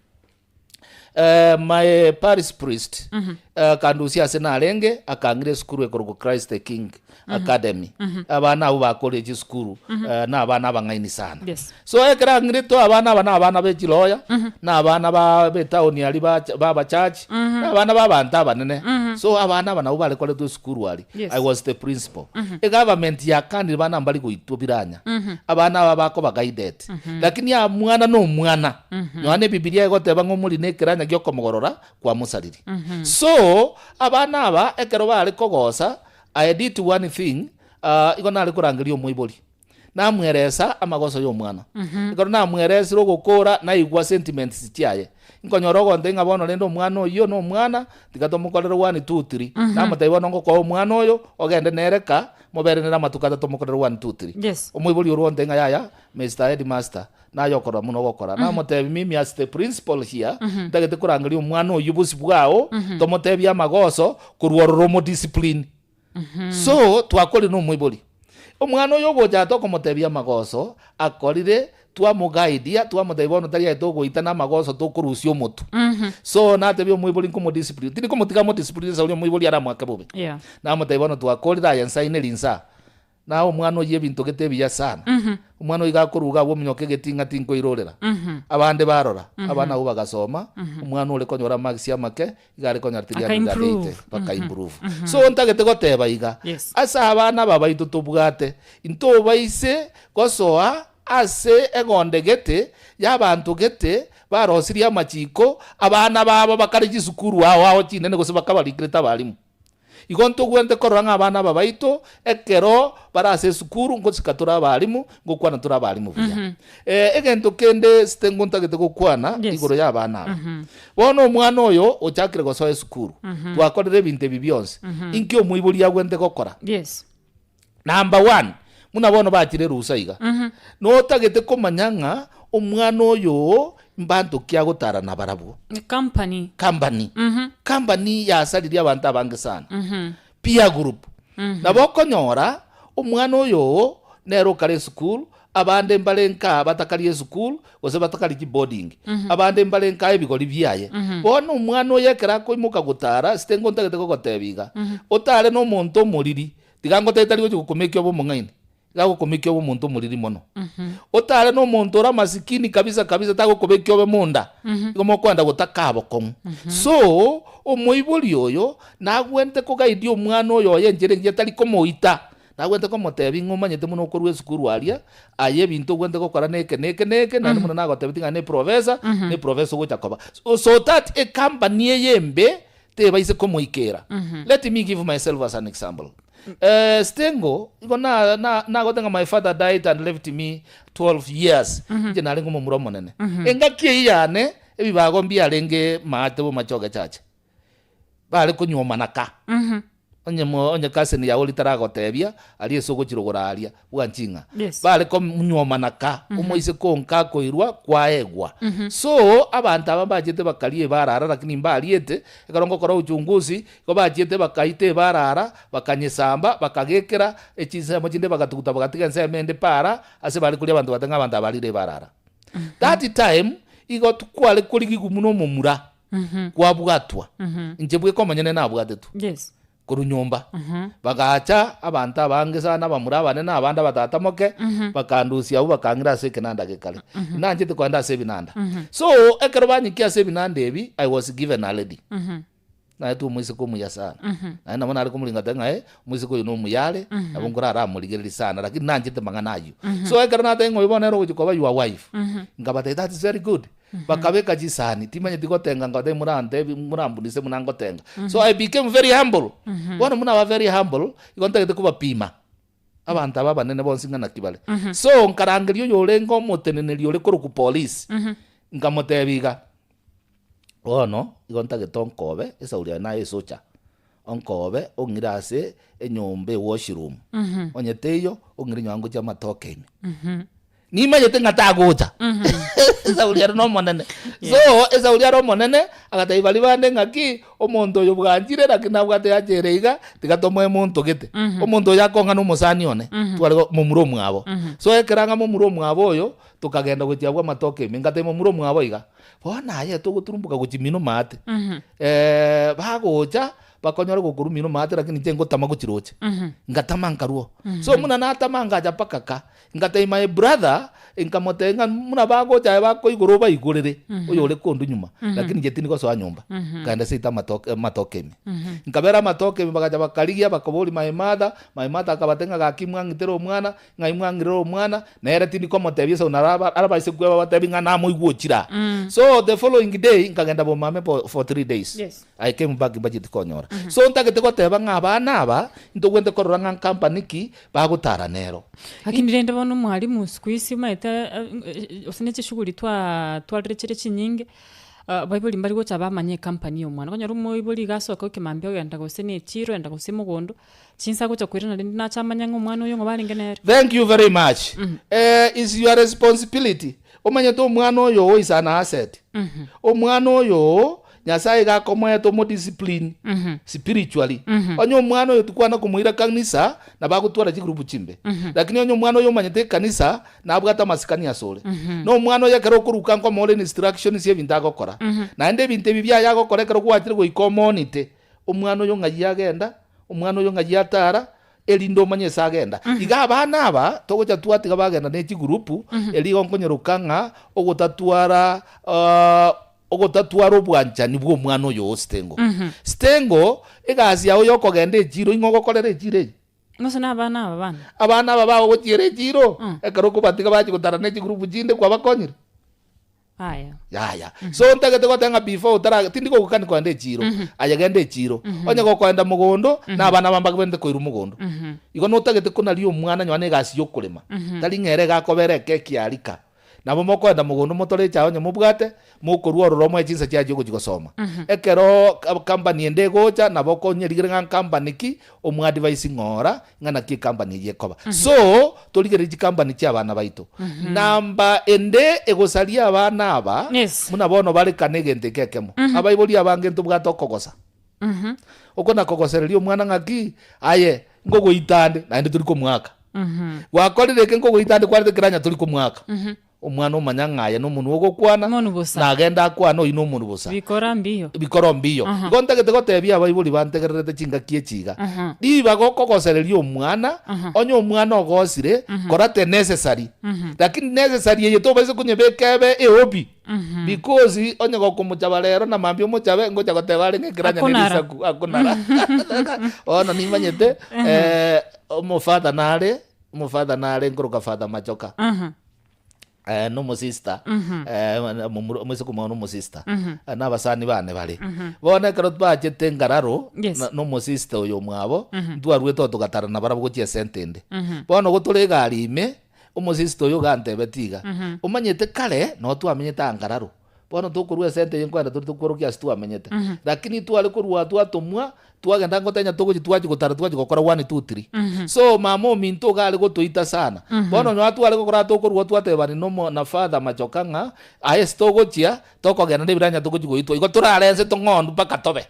Speaker 3: Eh, my parish priest eh, akandusia ase narenge akang'ira esukuru ekorokwa Christ the King Academy abana abwo bakoria chisukuru eh, na abana abang'aini sana
Speaker 1: Yes.
Speaker 3: so ekero ang'irete abana aba na abana be chiloya na abana ba b'etaoni aria ba ba abachurch na abana ba abanto abanene so abana aba nabwo bare koretwa esukuru aria
Speaker 1: Yes.
Speaker 3: I was the principal egovernment yakanire bana mbari goitwa biranya abana aba bakoba guided lakini amwana na omwana Nonya na Ebibilia egoteba ng'a omori nekeranya gi'okomogorora kwamosariri. So, abana aba ekero bare kogosa, I did one thing, ah, igo nare korangeria omoibori. Namweresa amagoso y'omwana. Ekero namweresire ogokora, naigwa sentiments chiaye. Nkonyora ogontebia ng'a bono rende omwana oyio na omwana, tiga tomokorere one, two, three. Namotebia bono ngokoa omwana oyo, ogende nere ka, mobere nere amatuko atato omokorere one, two, three.
Speaker 1: Yes.
Speaker 3: Omoibori orwo ontebia ng'a yaya, Mister Headmaster, Naye okorora buna ogokora. Namotebia, Mimi as the principal here, ntagete korangeria omwana oyio bosio bwao, tomotebie amagoso, korwa ororo omodiscipline. So, twakorire na omoibori. Omwana oyo ogocha tokomotebia amagoso, akorire, twamoguidia, twamotebia bono tari aye togoita na amagoso tokorusia omotwe. So, natebia omoibori nkomodiscipline, tindi komotiga amodiscipline ase oria omoibori aramoake bobe.
Speaker 1: Yeah.
Speaker 3: Namotebia bono twakorire aye nsaine rinsa. Naye omwana oyio ebinto gete ebiya sana. Omwana oyio gakoruga agwo omonyoka egeti ng'a tinkoirorera. Abande barora, abana abwo bagasoma, omwana ore konyora amarks amake, iga are konyora
Speaker 1: Aka-improve.
Speaker 3: 380 baka-improve. So ntagete goteba iga,
Speaker 1: Yes.
Speaker 3: ase abana aba baito tobwate, ntobaise gosoa ase egonde gete y'abanto gete barosirie amachiko, abana babo bakare chisukuru ao ao chinene gose bakabarikirete abalimu. Igo ntogwenerete korora ng'a abana aba baito, ekero bare ase esukuru, ngosika tore abalimu, ngokwana tore abalimu buya. Egento kende sitengo ntagete gokwana
Speaker 1: Yes.
Speaker 3: igoro y'abana aba. Bono omwana oyo ochakire gosoa esukuru, twakorire ebinto ebi bionsi, inki omoibori agwenerete gokora?
Speaker 1: Yes.
Speaker 3: Number one, buna bono bachire erusa iga, notagete komanya ng'a omwana oyo oo mbanto ki agotara nabarabwo.
Speaker 1: Company.
Speaker 3: Company. Company yasaririe abanto abange sana. Peer group. Nabo okonyora omwana oyo oo nere okare esukuru, abande mbare nka batakari esukuru, gose batakari chiboarding, abande mbare nka ebigori biaye. Bono omwana oyo ekero akoimoka gotara, sitengo ntagete gogotebia iga, otare na omonto omoriri, Tiga ngotebie tari gochia gokomekia obe omong'aini, iga agokomekia obe omonto omoriri mono. Otare na omonto ore amasikini kabisa kabisa tagokobekia obe monda, igo mokoenda gotaka abokong'u. So, omoibori oyo nagwenerete koguide omwana oyo oye enchera engiya tari komoita, nagwenerete komotebia ng'a omanyete buna okorwa esukuru aria, aye ebinto ogwenerete gokora neke neke neke, naende buna nagotebetie ng'a ne eprofessor, ne eprofessor ogocha koba. So so that ecompany eye embe, tebaise komoikera. Let me give myself as an example. Eh, Stengo, igo na- na- nagote ng'a my father died and left me 12 years. Inche narenge omomura omonene. Engaki eyio yane, ebibago mbiarenge maate bomachoge chache. Bare konyuomana ka. Onye mo onye cousin yao ritaragotebia, aria ase ogochia rogoro aria, bwanchi ng'a.
Speaker 1: Yes.
Speaker 3: Bare konyuomana ka, omoiseke onka akoirwa kwaegwa. So, abanto aba mbachete bakaria ebarara lakini mbariete, ekero ngokora uchunguzi, igo bachiete bakaita ebarara, bakanyesamba, bakagekera, echinsemo chinde bagatuguta bagatiga ensemo ende para, ase bare koria abanto bateba ng'a abanto aba barire ebarara. That time, igo kware korigigwa buna omomura. Kwabwatwa. Inche bweka omonyene nabwatetwe
Speaker 1: Yes.
Speaker 3: korwa nyomba. Bagacha abanto abange sana abamura abanene abande abatata moke, bakandusia abwo bakang'ira ase ekenanda gekare. Nanchete kogenda ase ebinanda. So, ekero banyikia ase ebinanda ebi, I was given a lady. Naetwe omoiseke omuya sana. Naende nabo nare komoringa ngateba ng'a eh, omoiseke oyo nomuya are, nabo nkoraramorigereria sana, lakini nanchete amang'ana ayio. So ekero natebia ng'a oyo bono nere ogochia koba your wife, nkabatebia that is very good. Bakabeka chisani, timanyeti gotenga nkabatebia morantebi morambundise buna ngotenga. So I became very humble. Bono buna aba very humble, igo ntagete kobapima, abanto aba abanene bonsi ng'a naki bare. So nkarangeria oyorenge omoteneneri ore korokwa police, nkamotebia iga, bono igo ntagete onkobe, esauri yaye naye esocha, onkobe ong'ire ase enyomba ewashroom, onye teiyo ong'ire nyuma ngochia amatoke ime. Nimanyete ng'a tagocha. Esauri ere nomonene. So, esauri are omonene, agatebia baria bande ng'aki, omonto oyo bwanchire lakini nabwate haja ere iga, tiga tomoe monto gete. Omonto oyo akong'a na omosani one, tware go momura omwabo. So ekero ang'a momura omwabo oyo, tokagenda gochia abwo amatoke ime, ngatebia momura omwabo iga, bono aye togoturumboka gochia mino maate, bagocha, bakonyora gokorwa mino maate lakini inche ngotama gochia roche. Ngatama nkarwa oo. So buna natama ngacha mpaka ka, Ngatebia my brother, nkamotebia ng'a buna bagocha aye bakoigora obaigorere, oyore kondwa nyuma, lakini inche tindi gosoa nyomba. Nkaenda seito amatoke amatoke ime. Nkabera amatoke ime bagacha bakarigia bakaboria my mother, my mother akabatebia ng'a gaki mwang'itere omwana, ng'ai mwang'irere omwana, nere tindi komotebia esau naro aba arabaise kweba batebi ng'a namoigwa ochire aa. So the following day, nkagenda bomame for for 3 days.
Speaker 1: Yes.
Speaker 3: I came back mbacheti konyora. So ntagete goteba ng'a abana aba, ntogwente korora ng'a nkampani ki, bagotara nero.
Speaker 1: Lakini rende bono omwalimu siku hizi omanyete gose ne chishughuli twa twarire chire chinyinge, abaibori mbari gocha bamanye ecompany ya omwana. Okonyora omoibori iga asoka ekemambia ogenda gose na echiro ogenda gose mogondo, chinsa agocha koirana rende nache amanye ng'a omwana oyo ng'o barenge nere.
Speaker 3: Thank you very much. Eh, is your responsibility. Omanyete omwana oyo oo is an asset. Omwana oyo oo Nyasaye iga akomoeta omodiscipline spiritually. Onye omwana oyo tikwana komoira kanisa, nabo agotwara chigroup chimbe. Lakini onye omwana oyo omanyete ekanisa, nabwate amasikani asore. Na omwana oyo ekero okoruka nkomoa ore instructions ya ebinto agokora. Naende ebinto ebi biaye agokora ekero gwachire goika omonite, omwana oyo ng'ai agenda, omwana oyo ng'ai atara, erinde omanye ase agenda. Iga abana aba togocha twatiga bagenda ne chigroup, erio igo nkonyeroka ng'a ogotatwara ogotatwara obwanchani bw'omwana oyo oo Stengo. Stengo, egasi yao yokogenda echiro, ing'o ogokorera echiro eye?
Speaker 1: Gose na abana aba bane.
Speaker 3: Abana aba bagogochiera echiro, ekero okobatiga bachia gotara ne chigroup chinde kwabakonyire?
Speaker 1: Aya.
Speaker 3: Yaya. So ntagete goteba ng'a before otara tindi kogokani kogenda echiro, aye genda echiro. Onye gokoenda mogondo, na abana aba mbagwenerete koirwa mogondo. Igo notagete konaria omwana nyowe na egasi ya okorema, tari ng'a ere iga akobera ekeki aria ka. Nabo mokoenda mogondo motore echae onye mobwate, mokorua ororo moe chinsa chiaye chiogochia gosoma. Ekero company ende egocha, nabo okonyerigera ng'a nkampani ki, omoadvise ng'ora ng'a naki ecompany eyio ekoba. So, torigererie chicompany chia abana baito. Namba ende egosaria abana aba,
Speaker 1: Yes.
Speaker 3: buna bono bare kana egento eke ekemo. Abaibori abange ntobwate okogosa. Oko nakogosereria omwana ng'aki, aye, nkogoita ande, naende tori komoaka. Gwakorire eke nkogoita ande kwarete keranya tori komoaka. Omwana omanya ng'a aye nomonwe ogokwana,
Speaker 1: Monwe bosa.
Speaker 3: nagende akwane oyio nomonwe bosa.
Speaker 1: Bikora mbiyo.
Speaker 3: Bikora mbiyo. Igo ntagete gotebia abaibori bantegererete chingaki echi iga, ribaga okogosereria omwana, onye omwana ogosire, kora the necessary. Lakini necessary eye tobaisa konyebeka ebe ehobby. Because onye gokomochaba rero na mambia omochabe, ngocha goteba are ng'a ekeranya ne
Speaker 1: Akonara.
Speaker 3: risaku, akonara. Bono nimanyete, omofather nare, omofather nare nkoroka Father Machoka. Eh, nomosista eh, momura- omoiseke omwabo nomosista Eh, na abasani bane bare bono ekero bachete ngararo
Speaker 1: Yes.
Speaker 3: na- nomosista oyo omwabo ntwarwete oo togatara nabarabwo gochia esenta ende bono gotore egari ime omosista oyo iga antebetie iga omanyete kare noo twamenyete aa ngararo Bono tokorua esente eye nkoenda tore tokworokia ase twamenyete. Lakini tware korua twatomwa, twagenda ngotenya togochia twachia gotara twachia gokora one two three. So mama ominto iga are gotoita sana. Bono onye tware gokora tokorua twatebani nomo na father machoka ng'a aye ase togochia tokogenda na ebiranya togochia goitwa igo torare nse tong'ondu mpaka tobe.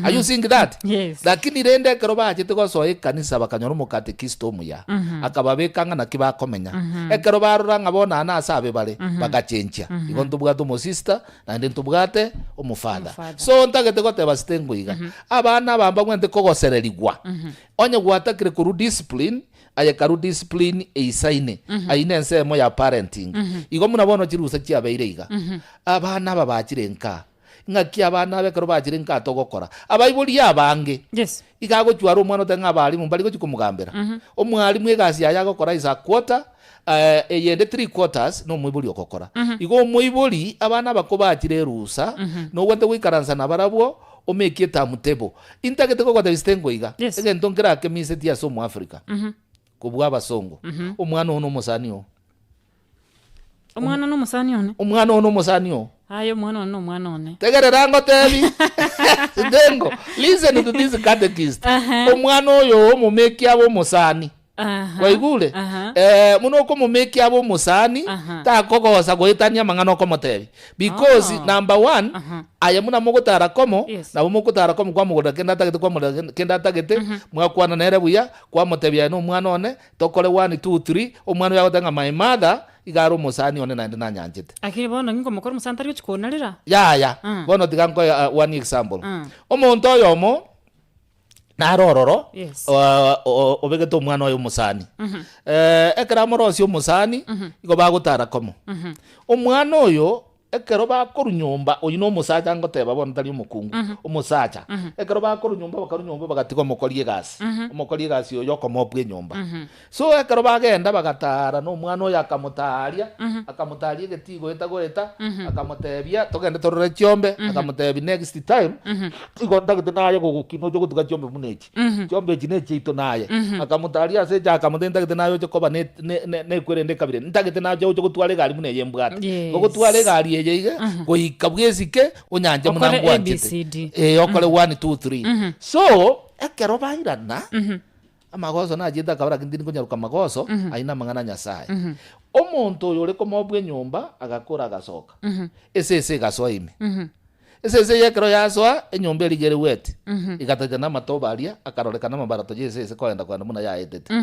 Speaker 3: Are you seeing that?
Speaker 1: Yes.
Speaker 3: Lakini rende ekero bachete gosoa ekanisa bakanyora omokatekisto omuya, akababeka ng'a naki bakomenya. Ekero barora ng'a bono aa nase abe bare, bagachenchia. Igo ntobwate omosista, naende ntobwate omofather.
Speaker 1: Omofather.
Speaker 3: So ntagete goteba sitengo iga, abana aba mbagwenerete kogosererigwa. Onye gwatakire korwa discipline, aye karwa discipline eisaine, ayio nensemo ya parenting. Igo buna bono chirusa chiabeire iga, abana aba bachire nkaa, Ng'aki abana aba ekero bachire nka togokora? Abaibori abange
Speaker 1: Yes.
Speaker 3: iga agochwara omwana otebe ng'a abalimu mbari gochia komogambera. Omwalimu egasi yaye agokora is a quarter, eh, eyende three quarters na omoibori ogokora. Igo omoibori abana aba kobachire erusa, nogwente goikaransa nabarabwo, omekie timetable. Intagete kogotebia sitengo iga,
Speaker 1: Yes.
Speaker 3: egento nkerakemisetie ase omoafrika, kobua abasongo, omwana oo na omosani oo.
Speaker 1: Omwana nomosani one.
Speaker 3: Omwana oo nomosani oo.
Speaker 1: Aye omwana one nomwana one.
Speaker 3: Tegerera ngotebi Dengo, listen to this catechist.
Speaker 1: Aha.
Speaker 3: Omwana oyo omomeki abe omosani.
Speaker 1: Aha.
Speaker 3: Kwaigure?
Speaker 1: Aha.
Speaker 3: Eh, buna okomomeki abe omosani,
Speaker 1: Aha.
Speaker 3: takogosa goetania amang'ana okomotebi. Because
Speaker 1: Ah.
Speaker 3: number one,
Speaker 1: Aha.
Speaker 3: aye buna mogotara komo,
Speaker 1: Yes.
Speaker 3: nabo mogotara komo kwamogorera kende atagete kwamogorera kende atagete, mwakwana nere buya, kwamotebia aye nomwana one, Tokore one, two, three, omwana oyo agoteba ng'a my mother iga are omosani one naende nanyanchete.
Speaker 1: Lakini bono ng'inkomokora omosani tari gochia konarera.
Speaker 3: Yaya,
Speaker 1: Mm.
Speaker 3: bono tiga nkoe uh, one example.
Speaker 1: Mm.
Speaker 3: Omonto oyomo nare ororo
Speaker 1: Yes.
Speaker 3: o- o- obegete omwana oye omosani. Eh, ekero amorosie omosani, igo bagotara komo. Omwana oyo Ekero bakorwa nyomba, oyio nomosacha ngoteba bono tari omokungu, omosacha. Ekero bakorwa nyomba bakarwa nyomba bagatiga omokori egasi, omokori egasi oyo okomopwa enyomba. So ekero bagenda bagataara na omwana oyo akamotaaria, akamotaaria egetii goeta goeta, akamotebia togende torore chiombe, akamotebia next time, igo ntagete naye gogokina oche gotuga chiombe buna echi. Chiombe echi nechiaito naye. Akamotaria ase enchera akamotebia ntagete naye oche koba ne- ne- ne- nekwe rende ekabira ende, ntagete nache oche gotwara egari buna eye mbwate.
Speaker 1: Yes.
Speaker 3: Ogotwara egari eye iga, goika bwesike onyanche buna
Speaker 1: Okore
Speaker 3: ngwanchete.
Speaker 1: ABCD.
Speaker 3: Eh, okore one, two, three. So, ekero bairana, amagoso nachiete akabora lakini tindi konyaroka amagoso, ayio namang'ana a Nyasaye. Omonto oyo ore komobua enyomba, agakora agasoka. Esese egasoa ime. Esese eye ekero yasoa enyomba eria iga ere wet, egatacha namatobe aria, akarorekana amabarato y'esese koenda koenda buna yaetete.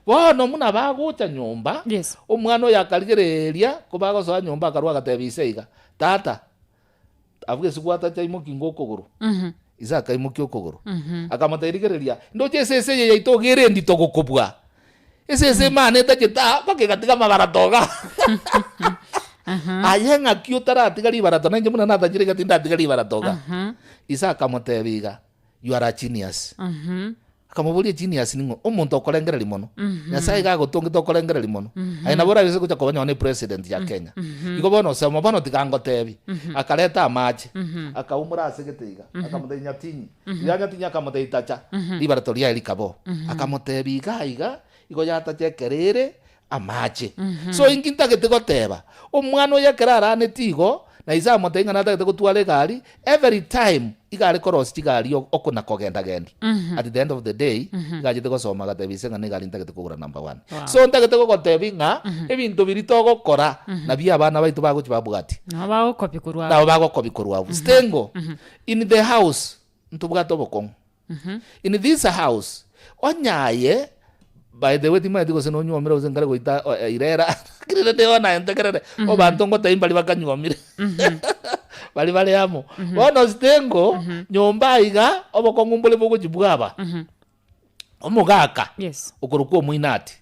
Speaker 3: Bono buna bagocha nyomba,
Speaker 1: Yes.
Speaker 3: omwana oyo akarigereria, kobagosoa nyomba akarwa agatebia ise iga, Tata, abwo ase gwatacha imoki ingo okogoro. Ise akaimokia okogoro, akamotebia rigereria, ndoche esese eye yaito iga ere endito gokobua. Esese emana etachete aa mpaka egatiga amabarato igaa. Aye ng'aki otaratiga ribarato na inche buna natachire iga tindatiga ribarato igaa. Ise akamotebia iga, you are a genius. Akamoboria genius ning'o? Omonto okorengereria mono. Nyasaye iga agotongete okorengereria mono. Aye nabo orabe gocha koba nonye ne president ya Kenya. Igo bono soma bono tiga ngotebi. Akareta amache, akaumora ase gete iga, akamotebia nyatinyi. Riria nyatinyi akamotebia tacha, ribarato riaye rikaba oo. Akamotebia iga iga, igo yatacha ekero ere amache. So inki ntagete goteba, omwana oyo ekero araneti igo, na ise amotebia ng'a natagete gotwara egari, every time iga are korosia chigari oko na kogenda gendi. At the end of the day, iga achete gosoma agatebia ise ng'a negari ntagete kogora number one.
Speaker 1: Wow.
Speaker 3: So ntagete gogotebia ng'a, ebinto biria togokora, nabio abana baito bagochia babwatie.
Speaker 1: Nabo bagokopia korwa abwo.
Speaker 3: Nabo bagokopia korwa abwo. Stengo, in the house, ntobwate obokong'u. In this house, onye aye, by the way timanyeti gose nonyuomire gose nkare goita irera, lakini rende bono aye ntegerere, abanto ngotebia mbaria bakanyuomire, baria bare amo. Bono sitengo, nyomba aiga, obokong'u mbore bogochia bwaba, omogaka,
Speaker 1: Yes.
Speaker 3: okorokwa omoinati,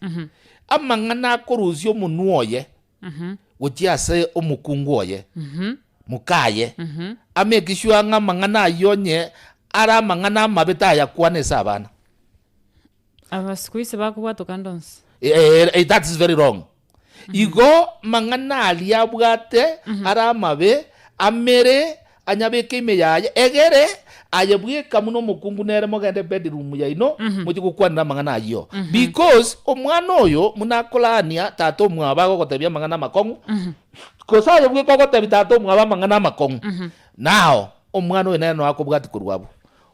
Speaker 3: amang'ana akorusia omonwa oye, gochia ase omokungu oye, mokaye, amake sure ng'a amang'ana ayio onye are amang'ana amabe tayakwana ase abana.
Speaker 1: Aba siku hizi bakobwatoka ande onsi.
Speaker 3: Eh, eh, that is very wrong. Igo mang'ana aria abwate are amabe, amere, anyabeke ime yaye, egere aye bweka buna omokungu nere mogende bedroom yaino mochie gokwanera amang'ana ayio. Because omwana oyo buna akorania tata omwabo agogotebia amang'ana amakong'u, gose aye bweka ogotebia tata omwabo amang'ana amakong'u, now omwana oyo nere noe akobwatia korwa abwo.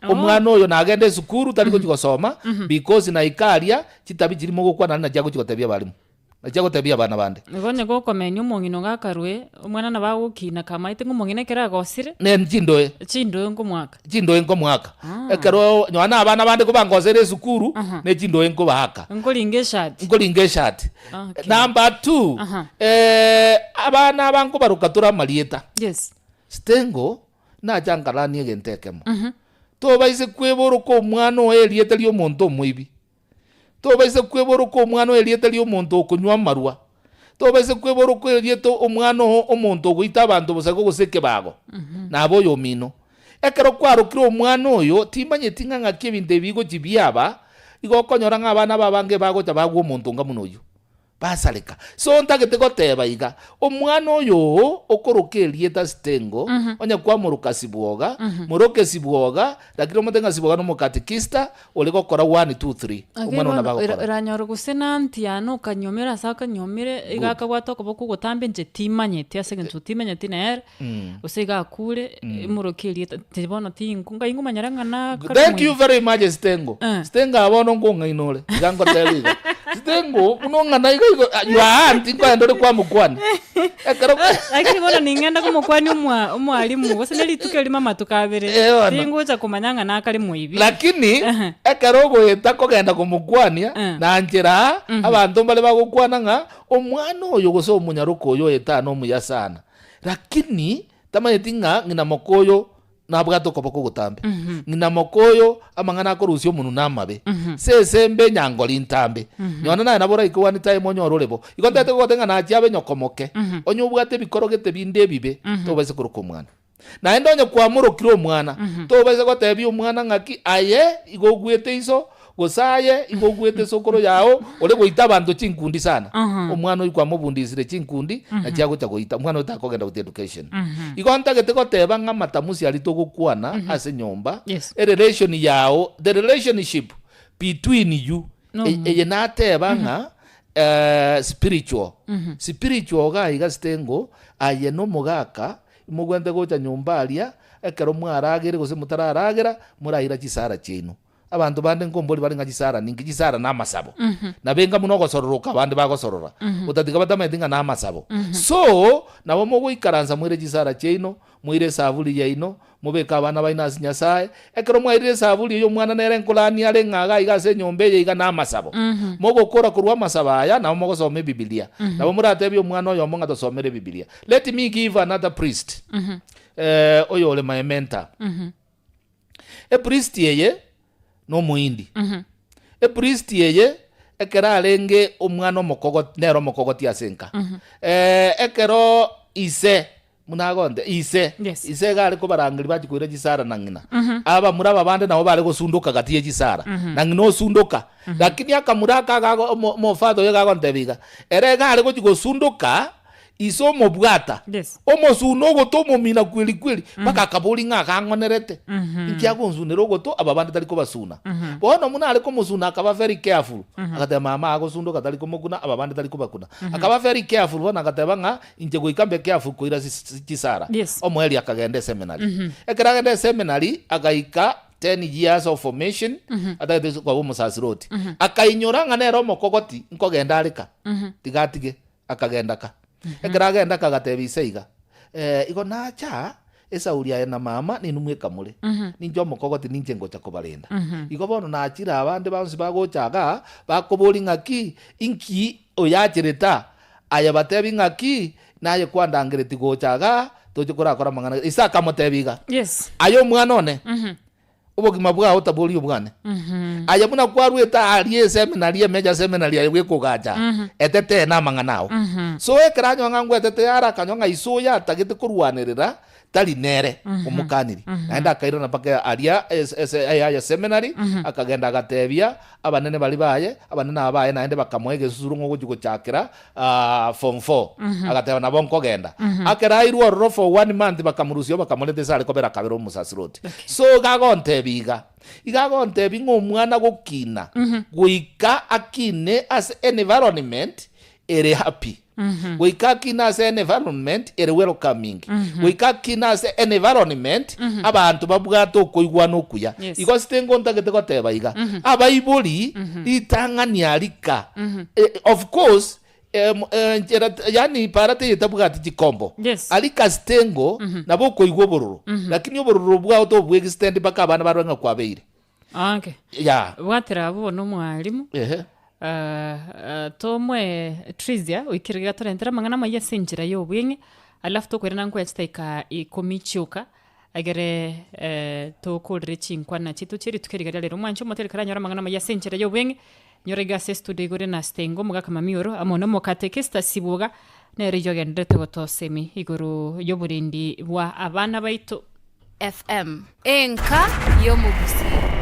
Speaker 3: Omwana oyo nagende esukuru tari gochia gosoma because naika aria chitabi chiria mogokwana aria nachio agochia gotebia abalimu. Nachia gotebia abana bande.
Speaker 1: Igo onye gokomenia omong'ina ogo akarue, omwana nabo agokina kamaete ng'a omong'ina ekero agosire,
Speaker 3: Ne chindoe.
Speaker 1: chindoe nkomoaka.
Speaker 3: Chindoe nkomoaka. Ekero nonya na abana bande kobangosera esukuru, ne chindoe nkobaaka.
Speaker 1: Nkoringa eshati.
Speaker 3: Nkoringa eshati.
Speaker 1: Okay.
Speaker 3: Number two,
Speaker 1: Aha.
Speaker 3: abana aba nkobaroka tore amarieta.
Speaker 1: Yes.
Speaker 3: Stengo, nacha nkaranie egento ekemo. Tobaise kweboroka omwana oye erieta ria omonto omoibi. Tobaisa kweboroka omwana oye erieta ri'omonto okonywa amarwa. Tobaisa kweboroka erieta omwana oo omonto ogoita abanto bosaiko gose ekebago, nabe oyomino. Ekero kwarokire omwana oyo, timanyeti ng'a ng'aki ebinto ebi bigochia biaba, igo okonyora ng'a abana aba abange bagocha bagwa omonto onga buna oyio. Basareka. So ntagete goteba iga, omwana oyo oo okoroka erieta Sitengo, onye kwamoroka Sibwoga, moroke Sibwoga, lakini omote ng'a Sibwoga nomokatikista ore gokora one, two, three.
Speaker 1: Ake
Speaker 3: Omwana oyo
Speaker 1: bono
Speaker 3: nabo agokora.
Speaker 1: oranyore gose na aunty yane okanyuomire ase akanyuomire, iga
Speaker 3: Good.
Speaker 1: akabwate okoboko ogotambe inche timanyeti ase eng'encho timenyeti nere. Gose iga akure, imoroke erieta, inche bono tinku ngai ngomanyera ng'a nakare
Speaker 3: Thank you
Speaker 1: omoiri.
Speaker 3: very much Sitengo.
Speaker 1: Eh.
Speaker 3: Sitengo aa bono nkong'aina ore, iga ngoteba iga. Sitengo, buna ong'ana iga igo, ah, your aunt nkoenda ore kwamokwania. Ekero
Speaker 1: Lakini bono ning'ende komokwania omwa omwalimu, gose ne rituko erimo amatuko abere,
Speaker 3: Eh, bono.
Speaker 1: tingocha komanya ng'a nakare moibi.
Speaker 3: Lakini
Speaker 1: Ehe.
Speaker 3: ekero ogoeta kogenda komokwania,
Speaker 1: Eh.
Speaker 3: na nchera aa, abanto mbare bagokwana ng'a omwana oyo gose omonyaroka oyo oeta aa nomuya sana. Lakini tamanyeti ng'a ng'ina moka oyo nabwate okoboko ogotambe. Ng'ina moka oyo amang'ana akorusia omonwa namabe. Sese embe enyangori ntambe. Nonya naye nabo oraike one time onyore ore bo. Igo ntagete gogotebia ng'a nachia abe nyoko moke. Onye obwate ebikoro gete binde ebibe, tobaisa koroka omwana. Naende onye kwamorokire omwana, tobaisa gotebia omwana ng'aki aye igo ogwete iso, Gose aye igo ogwete esokoro yao ore goita abanto chinkundi sana. Omwana oyio kwamobundisire chinkundi na chiagocha goita. Omwana oyo takogenda with education. Igo ntagete goteba ng'a amatamusi aria togokwana ase enyomba,
Speaker 1: Yes.
Speaker 3: erelation yao, the relationship between you,
Speaker 1: No
Speaker 3: e-
Speaker 1: omonto.
Speaker 3: eye nateba ng'a eh, spiritual. Spiritual iga iga sitengo, aye na omogaka, imogwente gocha nyomba aria, ekero mwaragere gose motararagera, moraira chisara chiaino. Abanto bande nkombori bare ng'a chisara ninki? Chisara namasabo. Nabo enga buna ogosororoka abande bagosorora, otatiga batamanyeti ng'a namasabo. So, nabo mogoikaransa moire chisara chiaino, moire esaburi yaino, mobeke abana baino ase Nyasae. Ekero mwairire esaburi eyio omwana nere nkorania are ng'a iga iga ase enyomba eye iga namasabo. Mogokora korwa amasabo aya, nabo mogosoma ebibilia. Nabo moratebie omwana oyomo ng'a tosomere ebibilia. Let me give another priest, oyore my mentor. Epristi eye nomoindi. Epristi eye ekero arenge omwana omokogoti, nere omokogoti ase enka. Eh, ekero ise buna agonte ise
Speaker 1: Yes.
Speaker 3: ise iga are kobarangeria bachia koira chisara na ng'ina. Abamura aba bande nabo bare gosundoka gati ye chisara, na ng'ina osundoka. Lakini akamura aka agago omo omofather oyo iga agontebia iga, ere iga are gochia gosundoka. Ise omobwata,
Speaker 1: Yes.
Speaker 3: omosuna ogoto omomina kweri kweri, mpaka akaboria ng'a akang'onerete. Inki agonsunera ogoto aba bande tari kobasuna. Bono buna are komosuna akaba very careful. Agateba mama agosundoka tari komokuna aba bande tari kobakuna. Akaba very careful bono agateba ng'a inche goika mbe careful koira chis- chisara.
Speaker 1: Yes.
Speaker 3: Omoerio akagenda eseminary. Ekero agenda eseminary agaika ten years of formation atagete koba omosasiroti. Akainyora ng'a nere omokogoti nkogenda are ka. Tiga atige. Akagenda ka. Ekero agenda ka agatebia ise iga, Eh, igo nacha esauri aye na mama ninwe mweka more. Ninche omokogoti ninche ngocha kobarenda. Igo bono nachire abande bonsi bagocha igaa, bakoboria ng'aki, inki oyacherete aa? Aye batebi ng'aki, naye kwandangeretie gocha igaa, toche korakora amang'ana. Ise akamotebia iga,
Speaker 1: Yes.
Speaker 3: Aye omwana one, Obogima bwao tabori obwane. Aye buna kwarwete aaria eseminari, emejor seminary aye bw'ekogacha, etetee namang'ana ao. So ekero anywa ng'a ngwetete ara akanywa ng'a iso oyo atagete korwanerera, Tari nere omokaniri. Naende akairana mpaka aria ase ase Yaya Seminary, akagenda agatebia abanene baria baye, abanene aba baye naende bakamoa egesusuro ng'a ogochia gochakera form four. Agateba nabo nkogenda. Akero airwe ororo for one month bakamorusia bakamoreta ase are kobera akabera omosasiroti. So iga agontebia iga, iga agontebia ng'a omwana gokina, goika akine ase environment ere happy. Goika akine ase environment ere welcoming. Goika akine ase environment abanto babwate okoigwana okuya.
Speaker 1: Yes.
Speaker 3: Igo sitengo ntagete goteba iga, abaibori ritang'ani arika, eh, of course em, enchera yaani para teiyo etabwati chikombo.
Speaker 1: Yes.
Speaker 3: Arika sitengo nabo okoigwa obororo, lakini obororo bwao tobwextend mpaka abana barore ng'a kwabeire.
Speaker 1: Okay.
Speaker 3: Yeah.
Speaker 1: Bwatera abwo bono omwalimu.
Speaker 3: Ehe.
Speaker 1: Tomoe Triza oikire iga torentere amang'ana amaya ase enchera ya obweng'e, alafu tokoirana nkoya chidakika ikomi chioka, egere tokorere chinkwana chiaito chia rituko riga ria rero. Omwanche omotere karanyore amang'ana amaya ase enchera ya obweng'e, nyora iga ase estudio igore na Stengo omogaka mamioro, amo na omokatekista Sibuga, nere oyio ogendererete gotosemi igoro y'oborendi bwa abana baito.
Speaker 4: FM, enka y'omogusii.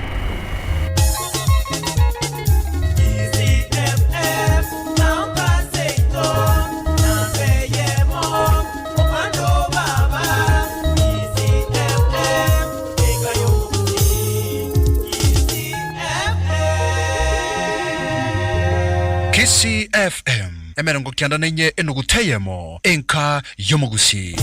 Speaker 5: Kisii FM, emerongo kianda na inye enuguta eyemo, enka y'omogusii.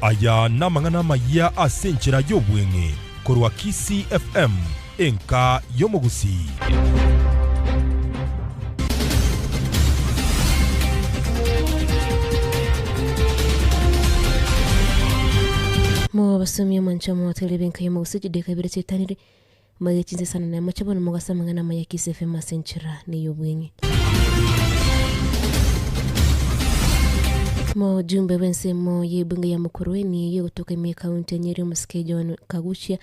Speaker 6: Aya namang'ana amayia ase enchera y'obweng'e korwa Kisii FM, enka y'omogusii.
Speaker 7: Mobasomie omonche omoteri b'enka y'omogusii chidakika ibere chiaetanire, Maiga chinsesano na amache bono mogase amang'ana amaya Kiss FM ase enchera ney'obweng'e. Mojumbe bw'ensemo y'ebunge ya Mukurweini eyio egotoka ime y'ekaunti ya Nyeri omosike John Kaguchia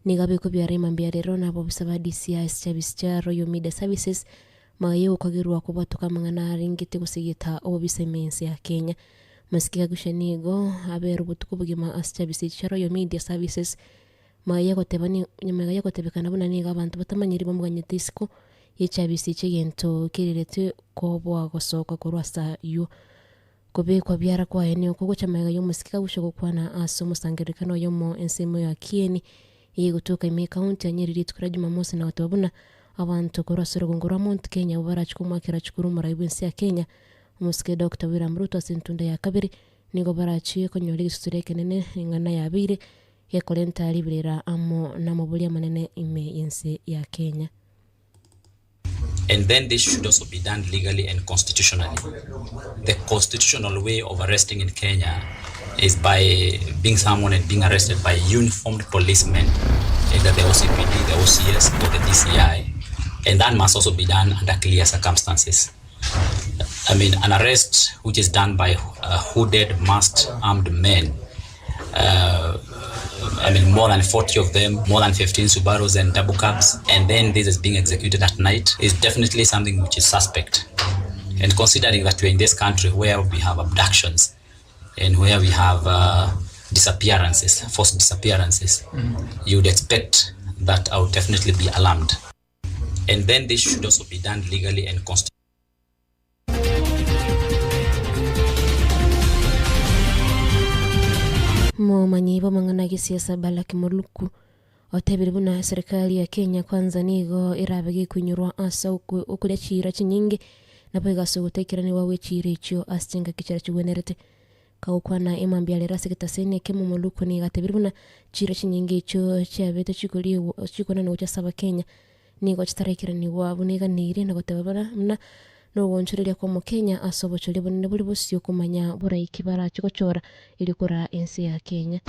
Speaker 7: nigo abekwe biara mambia rero na abobisa ba DCI ase chiabisi chia Royal Media Services magega y'ogokagerwa kobwatoka amang'ana arengete gosegeta obobisa ime y'ense ya Kenya. Omosike Kaguchia nigo abere obotuko obogima ase chiabisi echi chia Royal Media Services Magega y'ogotebekana buna nigo abanto batamanyiri bamoganyete isiko ye chiabisi chi'egento kereretwe koboa gosoka korwa ase ayio. Kobekwa biara kwaye nigo kogocha magega y'omosike kagucha gokwana ase omosangererekano oyomo ensemo ya Kieni eyegotoka ime y'ekaunti ya Nyeri rituko ria Jumamosi na goteba buna abanto korwa ase orogongo rwa Mount Kenya abwo barache komoakera chikura omorai bw'ense ya Kenya omosike Doctor William Ruto ase entunda ya kabere nigo barachie konyora egesusuro ekenene eng'ana yabeire Gekorenta riberera amo namobori amanene ime y'ense ya Kenya.
Speaker 8: And then this should also be done legally and constitutionally. The constitutional way of arresting in Kenya is by being summoned and being arrested by uniformed policemen, either the OCPD, the OCS, or the DCI. And that must also be done under clear circumstances. I mean, an arrest which is done by uh, hooded, masked, armed men uh, I mean, more than 40 of them, more than 15 Subarus and double cabs, and then this is being executed at night is definitely something which is suspect. And considering that we're in this country where we have abductions and where we have uh, disappearances, forced disappearances, you would expect that I would definitely be alarmed. And then this should also be done legally and constitutionally.
Speaker 7: Momanyi bw'amang'ana gesiasa Balak Muluku otebire buna eserikali ya Kenya Kwanza nigo erabe gekoinyorwa ase okoria chiira chinyinge naboigo ase ogotaikeraniwa gwe chiira echio ase chingaki chiria chigwenerete. Kagokwana emambia rero ase getaseni ekemo Muluku nigo atebire buna chiira chinyinge echio chiabete chikoriegwa chikonanwa gochia ase abakenya Nigo chitaraikeraniwa buna eganeirie na goteba buna buna nogoonchoreria kw'Omokenya ase obochoria bonene bore bosio komanya boraiki barache gochora erio koraa ense ya Kenya.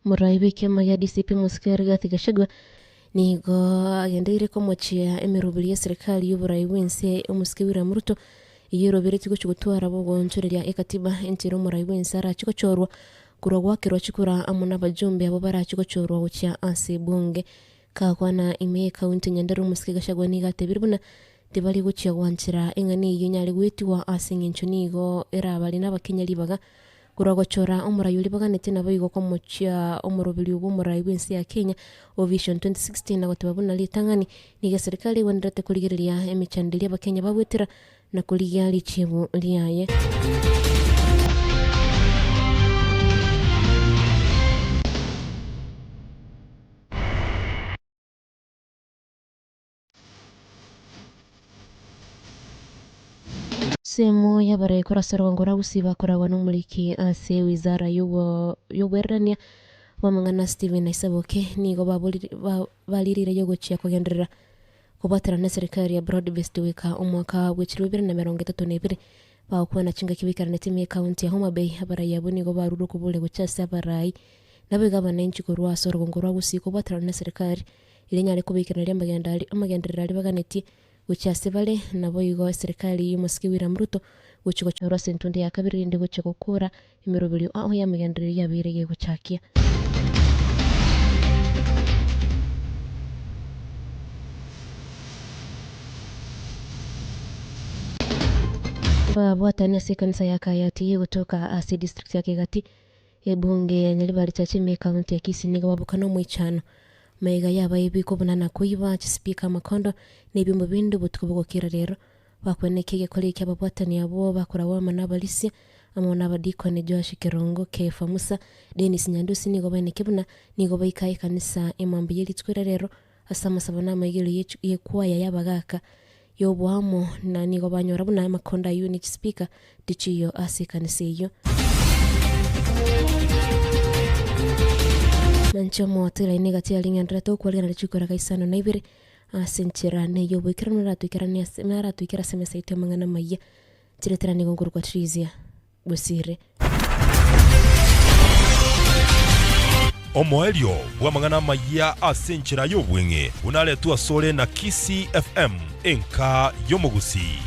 Speaker 7: Morai bw'ekiama gia DCP Mosike Rigathi Gachagua Nigo agendereire komochia emeroberi y'eserekari y'oborai bw'ense omosike William Ruto, eyio eroberetie gochia gotwara bogoonchoreria ekatiba enchera omorai bw'ense arache gochorwa. korwa gwakerwa chikura amo nabajumbe abwo barache gochorwa gochia ase ebunge. Gakwana ime y'ekaunti ya Nyandarua omosike Gachagua nigo atebire buna tibari gochia gwanchera eng'ana eyio enyare goetigwa ase eng'encho nigo erabare nabakenya ribaga Korwa gochora omorai oria baganete naboigo komochia omoroberio bw'omorai bw'ense ya Kenya o Vision 2060 na goteba buna ritang'ani nigo eserikari egwenerete korigereria emechando eria abakenya bagwetera na korigia richibu riaye. Ensemo y'abarai korwa ase orogongo rwa Gusii bakoragwa nomoriki ase ewizara y'obwererania bw'amang'ana Stephen Isaboke nigo baririre yogochia kogenderera kobwaterana neserikari ya Broad Based goika omwaka bw'echiribu ibere na emerongo etato na ebere. Bagokwana chingaki baikaranete ime ekaunti ya Homa Bay, abarai abwo nigo barure okoboria gochia ase abarai naboigo abananchi korwa ase orogongo rwa Gusii kobwaterana neserikari erio enyare kobaikereria amagenderero aria baganetie gochia ase bare, naboigo eserekari y'omosike William Ruto gochia gochorwa ase entunde ya kabere erinde gochia gokora emeroberio ao y'amagenderero yabeire gegochakia. Babwatani ase ekanisa ya Kayati egotoka ase district ya Kegati Ebunge ya Nyaribari Chache ime ekaunti ya Kisii nigo baboka nomoichano maiga y'abaibi kobuna na koiba chisipika, amakondo na ebiombo binde obotuko bogokira rero. Bakweneki egekori ekia ababwatani abwo bakoragwa amo nabarisia amo nabadikoni Joash Kerongo, Kefa Musa, Dennis Nyandusi nigo baeneke buna nigo baika ekanisa emambia ye rituko ria rero ase amasabo na amaigerio y'ekwaya y'abagaka y'oboamo na nigo banyora buna amakondo ayio ne chisipika tichiyo ase ekanisa eyio. Nanche omootera ine egati ya ring'enderete okwarigana richiko riaga isano na ibere ase enchera neye oboikeranu naratoikeranie ase naratoikere ase emesa yaito y'amang'ana amayia. Chiretera nigo nkorokwa Trisia Bosire.
Speaker 6: Omoerio bw'amang'ana amayia ase enchera y'obweng'e buna aretwe asore na Kisii FM, enka y'omogusii.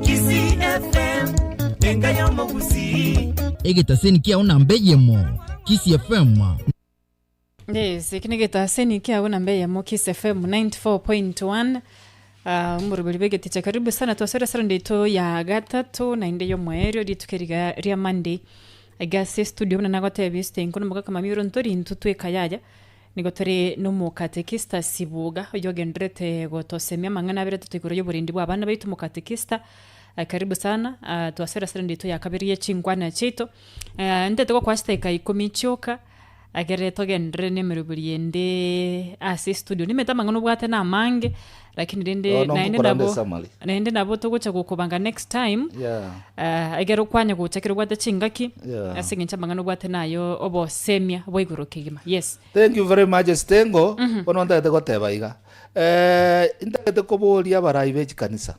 Speaker 9: Kisii FM, enka y'omogusii.
Speaker 10: Egetaseni kiao namba eyemo, Kisii FM.
Speaker 1: Yes, eki negetaseni kiago namba eyemo Kiss FM 94.1 Ah, omoroberi bw'egeticha karibu sana twasore Sunday yaito ya gatato naende y'omoerio rituko eriga ria Monday iga ase estudio buna nagotebia esitenko nomogaka mami oro ntori intwe tweka yaya Nigo tore nomokatekista Sibuga, oyio ogendererete gotosemia amang'ana abere atato igoro y'oborendi bw'abana baito. Mokatekista, karibu sana, twasera ase rende yaito ya kabere ye chinkwana chiaito. Ntete gokoa chidakika ikomi chioka, ekere togenderere na emeroberi ende ase estudio. Nimanyete amang'ana obwate na amange, lakini rende
Speaker 3: Bono
Speaker 1: naende
Speaker 3: ngokorande
Speaker 1: nabo
Speaker 3: summary.
Speaker 1: naende nabo togocha gokobanga next time.
Speaker 3: Yeah.
Speaker 1: Ekero kwanya gocha ekero obwate chingaki,
Speaker 3: Yeah.
Speaker 1: ase eng'encho amang'ana obwate nayo obosemia bwa igoro kegima. Yes.
Speaker 3: Thank you very much Stengo, bono ntagete goteba iga, eh, ntagete koboria abarai be chikanisa,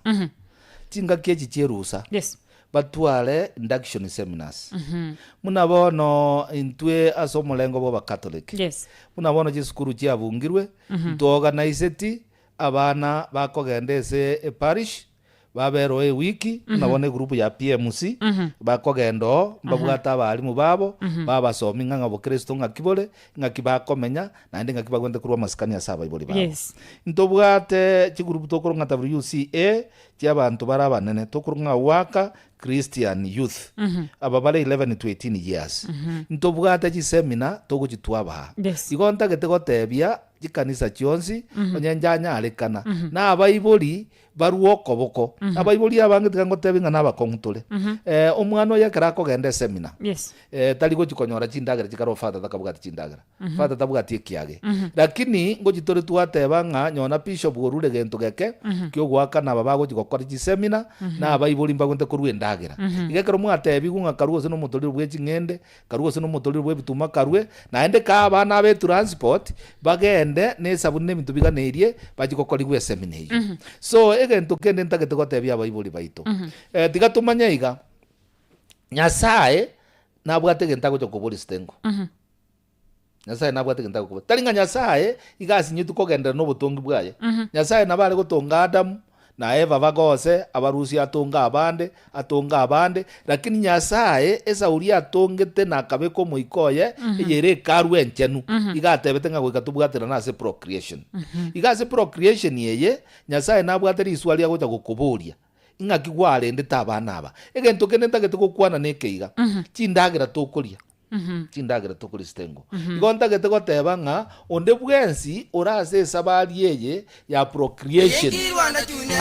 Speaker 3: chingaki echi chierusa,
Speaker 1: Yes.
Speaker 3: batware induction seminars. Buna bono intwe ase omorengo bwa abacatholic,
Speaker 1: Yes.
Speaker 3: buna bono chisukuru chiabungirwe, ntwoorganiseti abana bakogenda ase eparish, Babere oo ewiki, buna bono egroup ya PMC, bakogenda oo, mbabwate abalimu babo, babasomia ng'a ng'a obokristo ng'aki bore, ng'aki bakomenya, naende ng'aki bagwenerete korwa amasikani ase abaibori babo.
Speaker 1: Yes.
Speaker 3: Ntobwate chigroup tokorwa ng'a WCA, chia abanto bare abanene, tokorwa ng'a Waka Christian Youth, aba bare 11 to 18 years. Ntobwate chiseminar togochi twabaa.
Speaker 1: Yes.
Speaker 3: Igo ntagete gotebia chikanisa chionsi, onye njanyarekana, na abaibori Barue okoboko. Abaibori abange tiga ngotebi ng'a nabakong'u tore. Eh, omwana oyo ekero akogenda esemina,
Speaker 1: Yes.
Speaker 3: eh, tari gochi konyora chindagera chikare o father takabwati chindagera. Father tabwati ekiage. Lakini ngochi tore twateba ng'a nyona bishop orure gento geke kiogoakana aba bagochi gokora chisemina, na abaibori mbagwente korua endagera. Iga ekero mwatebigwe ng'a karue gose na omotorero bwe ching'ende, Karue gose nomotorero bw'ebituma karue, naende kaa abana abe etransport bagende na esabuni na ebinto biganeirie bachie gokorigwa esemina eyio. So egento kende ntagete gotebia abaibori baito, eh, tiga tomanye iga, Nyasaye nabwate egento agocha koboria sitengo. Nyasae nabwate egento agokobua. Tari ng'a Nyasae iga asinyetwe kogenderera nobotongi bwaye. Nyasae nabo are gotonga Adamu na Eva bagose, abarusie atonge abande, atonge abande, lakini Nyasae esauri atongete na akabeka omoika oye eyere ekarwa enchenu, iga atebete ng'a goika tobwaterane ase procreation. Iga ase procreation eye, Nyasae nabwate riswari agocha gokoboria, Ing'aki gwarendete abana aba? Egento kende ntagete gokwana neke iga, chindagera tokoria, chindagera tokoria sitengo. Igo ntagete goteba ng'a onde bwensi ore ase esabari eye ya procreation,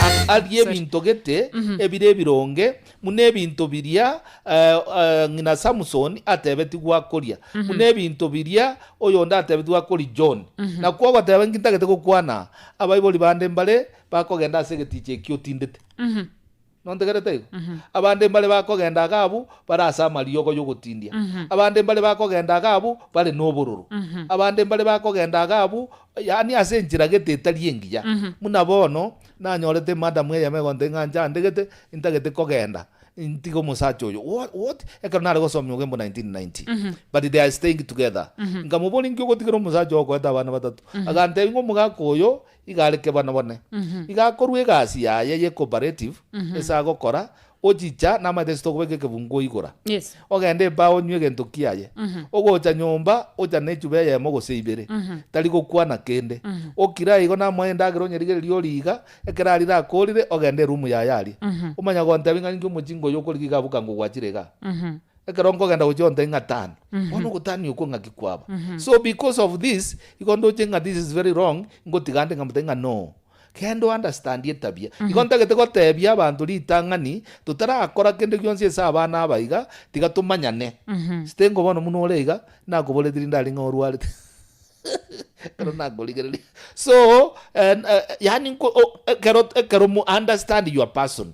Speaker 3: a- arie ebinto gete ebire ebironge, buna ebinto biria ng'ina Samson atebetigwe akoria, buna ebinto biria oyonde atebetigwe akoria John. Nakwo ogoteba inki ntagete gokwana aa, abaibori bande mbare bakogenda ase egeticha ekio otindete. Nontegerete igo? Abande mbare bakogenda iga abwo bare ase amariogo y'ogotindia. Abande mbare bakogenda iga abwo bare nobororo. Abande mbare bakogenda iga abwo yaani ase enchera gete etari engiya. Buna bono, nanyorete emadam eyemo egontebia ng'a nchandegete, ntagete kogenda ntige omosacha oyo. What what? Ekero nare gosomia Ogembo 1990. But they are staying together. Nkamoboria nki ogotigera omosacha oo okoete abana batato? Agantebia ng'a omogaka oyo Iga are kebana bone. Iga akorua egasi yaye ye cooperative ase agokora, ochicha namaete ase tokobeka ekebunguo igora.
Speaker 1: Yes.
Speaker 3: Ogende ebaa onywe egento kiaye. Ogocha nyomba, ocha ne echuba eyemo gose ibere. Tari gokwana kende. Okire aigo namoe endagera onyerigererie orie iga, ekero arire akorire, ogende eroom yaye aria. Omanya gontebia ng'a ninki omochinga oyo okorigia iga abwo kango gwachire igaa. Ekero nkogenda gochia ontebie ng'a tani, bono ogotania okwo ng'aki kwaba? So because of this, igo ndoche ng'a this is very wrong, ngotiga ande nkamotebia ng'a no, genda o understand etabia. Igo ntagete gotebia abanto ritang'ani, totarakora kende gionsi ase abana aba iga, tiga tomanyane. Sitengo bono buna ore iga, nakoboretie rinde aria ng'a orwarete ekero nakorigereria. So, yaani nko o ekero ekero mo understand your person,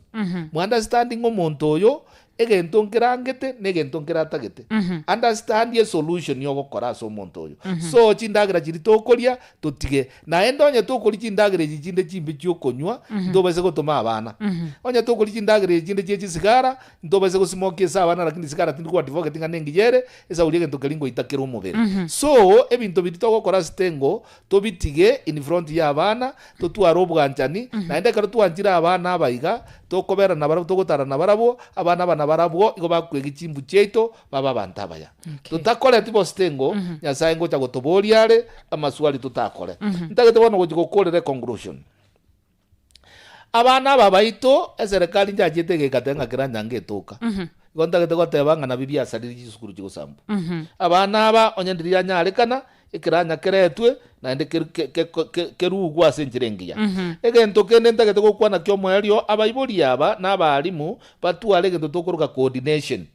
Speaker 3: mo understand ng'a omonto oyo, Egento nkerangete na egento nkeratagete. Understand esolution yogokora ase omonto oyo. So chindagera chiria tokoria totige. Naende onye tokoria chindagera echi chinde chimbe chiokonywa, ntobaise gotoma abana. Onye tokoria chindagera echi chinde chie chisigara, ntobaise gosimokia ase abana lakini sigara tindi ko advocate ng'a nengiya ere, esauri egento keria ngoita kere omobere. So ebinto biria togokora ase tengo, tobitige in front ya abana, totware obwanchani, naende ekero twanchire abana aba iga, tokobera nabarabwo, togotara nabarabwo, abana aba nabarabwo igo bakwegi chimbu chiaito, babe abanto abaya. Totakoreti bositengo, Nyasae ngocha gotoboria are amaswali totakore. Ntagete bono gochia gokorera econclusion. Abana aba baito, eserekari nchachiete egekateba ng'a kera nyange etoka. Igo ntagete goteba ng'a nabio biasarire chisukuru chigosambwa. Abana aba onye ndiri yanyarekana, ekeranya keretwe naende keru- ke- ke- ke- kerugwe ase enchera engiya. Egento kende ntagete gokwana kiomoerio, abaibori aba na abalimu batware egento tokoroka coordination.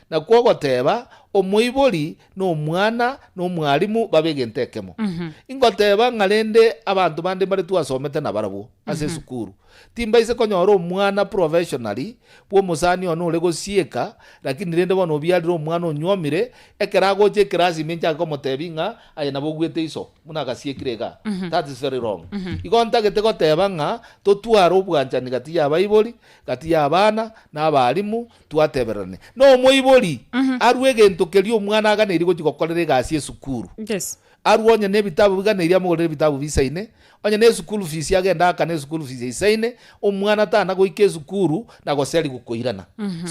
Speaker 3: Nakwo ogoteba, omoibori, na omwana, na omwalimu babe egento ekemo. Ingoteba ng'a rende abanto bande mbare twasomete nabarabwo ase esukuru. Timbaise konyora omwana professionally bw'omosani one ore gosieka, lakini rende bono obiarire omwana onyuomire, ekero agocha ekerasi ime nchake komotebia ng'a aye nabo ogwete iso buna agasiekire igaa. That is very wrong. Igo ntagete goteba ng'a totware obwanchani gati y'abaibori, gati y'abana, na abalimu, Twatebererane nomoibori arue egento keria omwana aganeirie gochia gokorera egasi esukuru.
Speaker 1: Yes.
Speaker 3: Arue onye nebitabu biganeirie amogorere ebitabu bisaine, onye ne eschool fees agende aakane eschool fees eisaine, omwana tana goika esukuru na goserigwa koirana.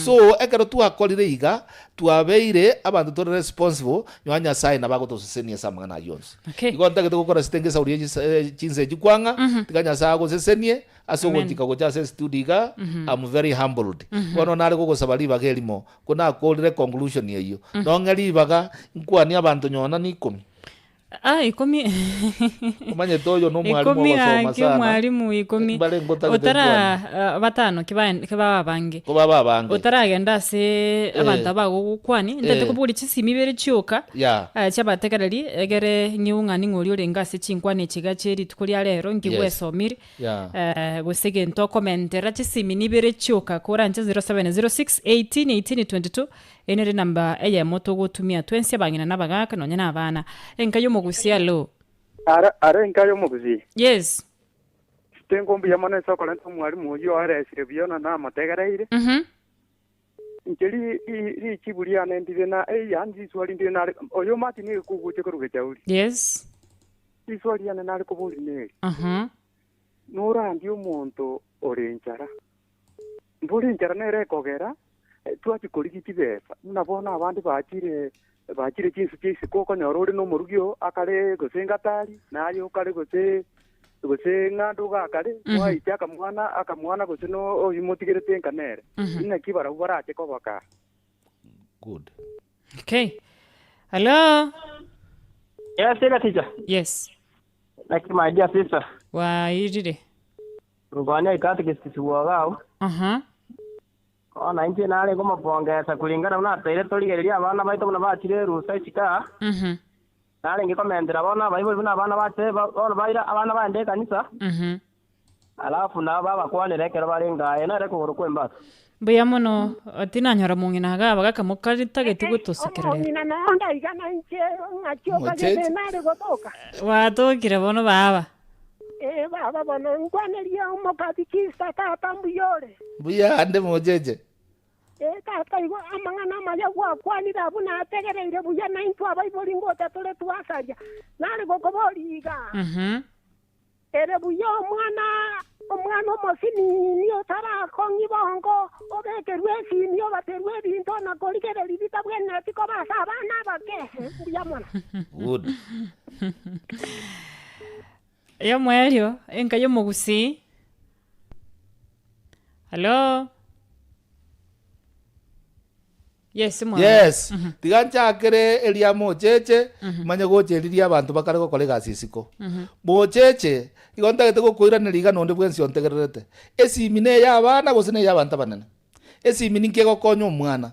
Speaker 3: So ekero twakorire iga, twabeire abanto tore responsible nyoa Nyasaye nabo agotosesenia ase amang'ana ayio onsi.
Speaker 1: Okay.
Speaker 3: Igo ntagete gokora sitenge esauri ye chis- chinsa echi kwang'a, tiga Nyasaye agosesenie, Ase
Speaker 1: Amen.
Speaker 3: ogochika gocha ase estudio iga, I'm very humbled. Bono nare gogosaba ribaga erimo, ko nakorire conclusion eyio. Nong'e ribaga, nkwanie abanto nyona na ikomi.
Speaker 1: Ah, ikomi
Speaker 3: Omanyete oyo na omwalimu
Speaker 1: ikomi
Speaker 3: ogosoma
Speaker 1: gaki
Speaker 3: sana.
Speaker 1: omwalimu ikomi
Speaker 3: Mbare ngotagete
Speaker 1: otara
Speaker 3: nkwane.
Speaker 1: ah, batano kiba kebaba abange
Speaker 3: Ko babe abange.
Speaker 1: otaragenda ase abanto aba bagogokwani ntete
Speaker 3: Eh.
Speaker 1: koboria chisimi ibere chioka
Speaker 3: Yeah.
Speaker 1: eh, chiabategereri egere ng'iu ng'a ning'o oria orenge ase chinkwana echi iga chie rituko ria rero nki
Speaker 3: Yes.
Speaker 1: gwesomire
Speaker 3: Yeah.
Speaker 1: Eh, gose egento okomentera chisimi nibere chioka koranche 0706 18 18 22 eye nere namba eyemo togotumia twensi abang'ina na abagaka nonye na abana enka y'omogusi alo
Speaker 11: Are are enka y'omogusi.
Speaker 1: yes
Speaker 11: Tingo mbuya mono ase okorenta omwalimu oyio oeresire buya na namotegereire.
Speaker 1: Mhm.
Speaker 11: Inche ri, ri, richibu riane ndire na, yaani riswali ndire nare, oyo Martin nigo kogocha korwa Gechauri.
Speaker 1: Yes.
Speaker 11: Riswali riane nare koboria neri,
Speaker 1: Aha.
Speaker 11: Norandie omonto ore enchara? Mbore enchara nere ekogera twachia korigia chibesa, buna bono abande bachire bachire chinsu chia isiko okonyora ore nomorugi oo akare gose ngatari, naye okare gose gose ng'ande ogakare, mwaicha akamwana akamwana gose no oyio motigerete nka nere. Inaki barabwo barache koba kaa?
Speaker 3: Good.
Speaker 1: Okay. Hello.
Speaker 12: Yes, ega teacher.
Speaker 1: Yes.
Speaker 12: Naki my dear sister.
Speaker 1: Wairire.
Speaker 12: Ngwane ikatikisi bwoga au.
Speaker 1: Aha.
Speaker 12: Bono inche nare komopongesa kulingana buna atoire torigereria abana baito buna bachire erusa isiko aa.
Speaker 1: Mhm.
Speaker 12: Narenge komentera bono abaibori buna abana bache bono baira abana baende ekanisa.
Speaker 1: Mhm.
Speaker 12: Alafu nabo babakwanera ekero bare ngaye nere kogoro kw'embaso.
Speaker 1: Mbuya mono, tinanyora mong'ina iga abagaka mokaritageti gotosekerera.
Speaker 13: Omong'ina nonde aiga nainche ng'aki okagete nare gotoka.
Speaker 1: Gwatokire bono baba.
Speaker 13: Ee baba bono nkwanerie omokatikista tata mbuya ore.
Speaker 3: Mbuya ande mocheche.
Speaker 13: Ee tata igo amang'ana amaya gwakwanire abwo nategereire buya naintwe abaibori ngocha tore twasaria. Nare gokoboria iga. Ere buya omwana, omwana omosinini otarakong'i bongo, obekerwe esimi, obaterwe ebinto na korigereria bitabwenereti koba ase abana abake. Mbuya mono.
Speaker 3: Good.
Speaker 1: Yomoerio, enka y'omogusii. Hallo. Yes, mwana.
Speaker 3: Yes, tiga nchakere eria mocheche, manye gocha eri ria abanto bakare gokora egasi isiko. Mocheche, igo ntagete gokoiraneria iga nonde bwensi ontegererete. Esimi na eya abana gose na eya abanto abanene? Esimi ninki egokonya omwana?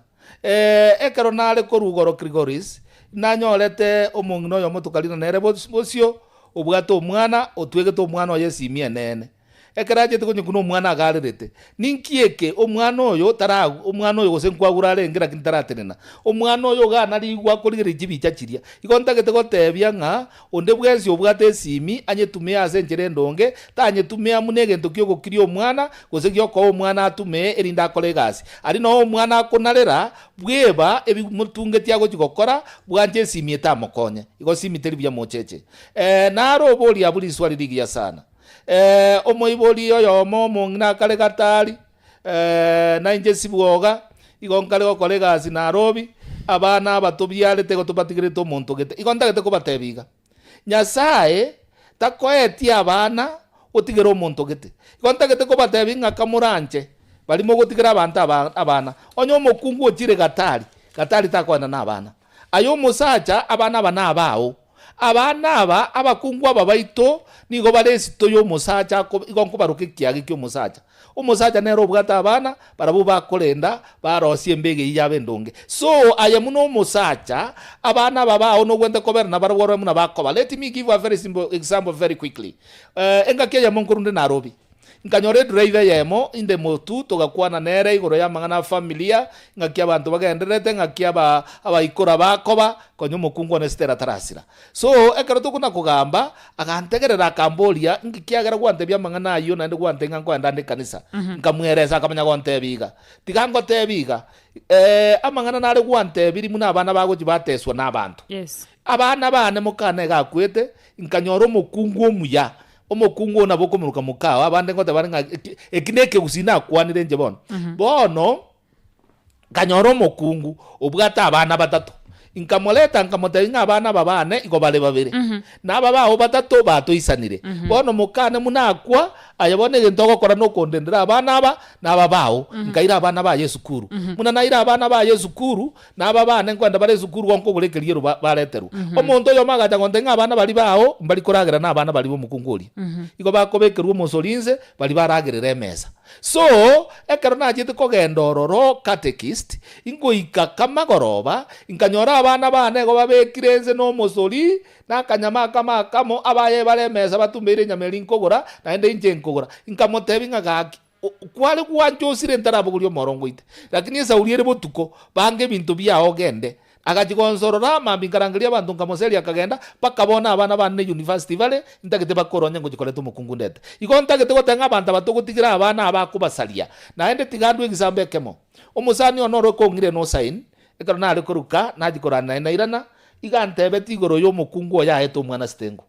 Speaker 3: Ekero nare korwa igoro Grigoris, nanyorete omong'ina oyomo tokarina nere bosio, obwate omwana, otwegete omwana oye esimi enene. Ekero achete konyekuna omwana agarerete, Ninki eke omwana oyo tara omwana oyo gose nkwagura arenge lakini taratenena? Omwana oyo iga narigwe akorigereria chibicha chiria. Igo ntagete gotebia ng'a onde bwensi obwate esimi anyetumie ase enchera endonge, tanyetumia buna egento ki'ogokiria omwana gose giokoa omwana atumee erinde akore egasi. Aria noo omwana akonarera bweba ebimotungetie agochia gokora, bwanche esimi etamokonye. Igo simi teri buya mocheche. Naro oboria abwo riswali rigiya sana. Ee, omoibori oyomo omong'ina akare gatari, ee, na inche sibwoga, igo nkare gokora egasi Nairobi, abana aba tobiarete igo tobatigerete omonto gete. Igo ntagete kobatebia iga, Nyasaye takoetie abana otigere omonto gete. Igo ntagete kobatebia ng'a kamoranche baria mogotigera abanto aba abana, onye omokungu ochire gatari, gatari takoenda na abana. Aye omosacha, abana aba nabao. Abana aba, abakungu aba baito, nigo bare esito y'omosacha ako, igo nkobaroka ekiage ki'omosacha. Omosacha nere obwate abana, barabwo bakorenda, barosie embega eyio yabo endonge. So, aye buna omosacha, abana aba bao nogwente kobera nabarabwo orore buna bakoba. Let me give a very simple example very quickly. Engaki eyemo nkorunde Nairobi, Nkanyora edriver eyemo inde motu togakwana nere igoro y'amang'ana a familia, ng'aki abanto bagendererete, ng'aki aba abaikora bakoba, konya omokungu one Stella tarasira. So, ekero tokona kogamba, agantegerera akamboria, inki kiagera gwantebia amang'ana ayio naende gwantebia ng'a nkoenda ande ekanisa? Nkamweresa akamanya gontebia iga, Tiga ngotebie iga, amang'ana nare gwantebirie buna abana bagochia bateswa nabanto.
Speaker 1: Yes.
Speaker 3: Abana bane mokana iga akwete, nkanyora omokungu omuya, Omokungu oo nabo okomoroka mokao, abande ngoteba bare ng'a eki eki nekegusii nakwanire inche bono. Bono, nkanyora omokungu obwate abana batato, nkamoreta nkamotebia ng'a abana aba bane igo bare babere, na aba bao batato batoisanire. Bono mokane buna akwa, aye bono egento ogokora nokondendera abana aba na aba bao, nkaira abana baye esukuru. Buna naira abana baye esukuru, Na aba bane nkoenda bare esukuru igo nkogora ekeriero bareterwe. Omonto oyomo agacha gontebia ng'a abana baria bao mbari koragera na abana baria b'omokungu oria. Igo bakobekerwa omosori inse, baria baragerera emesa. So, ekero nachiete kogenda ororo catechist, ingoika kamagoroba, nkanyora abana bane igo babekire inse na omosori, na akanyama akamo akamo, abaye bare emesa batumbeire enyama eria nkogora, naende inche nkogora. Nkamotebia ng'a gaki. Kware gwancha osire ntarabogoria omorongo oite, lakini esauri ere botuko, banga ebinto biao ogende. Agachia gonsorora, mambia nkarangeria abanto nkamoseria akagenda, mpaka bono abana bane university bare, ntagete bakore onye ngochia koreta omokungu ndete. Igo ntagete goteba ng'a abanto aba togotigera abana aba akobasaria. Naende tiga ndue egesambo ekemo. Omosani one ore okong'ira enosain, ekero nare koruka, nachia korana naye nairana, iga antebetie igoro ya omokungu oye aete omwana sitengo.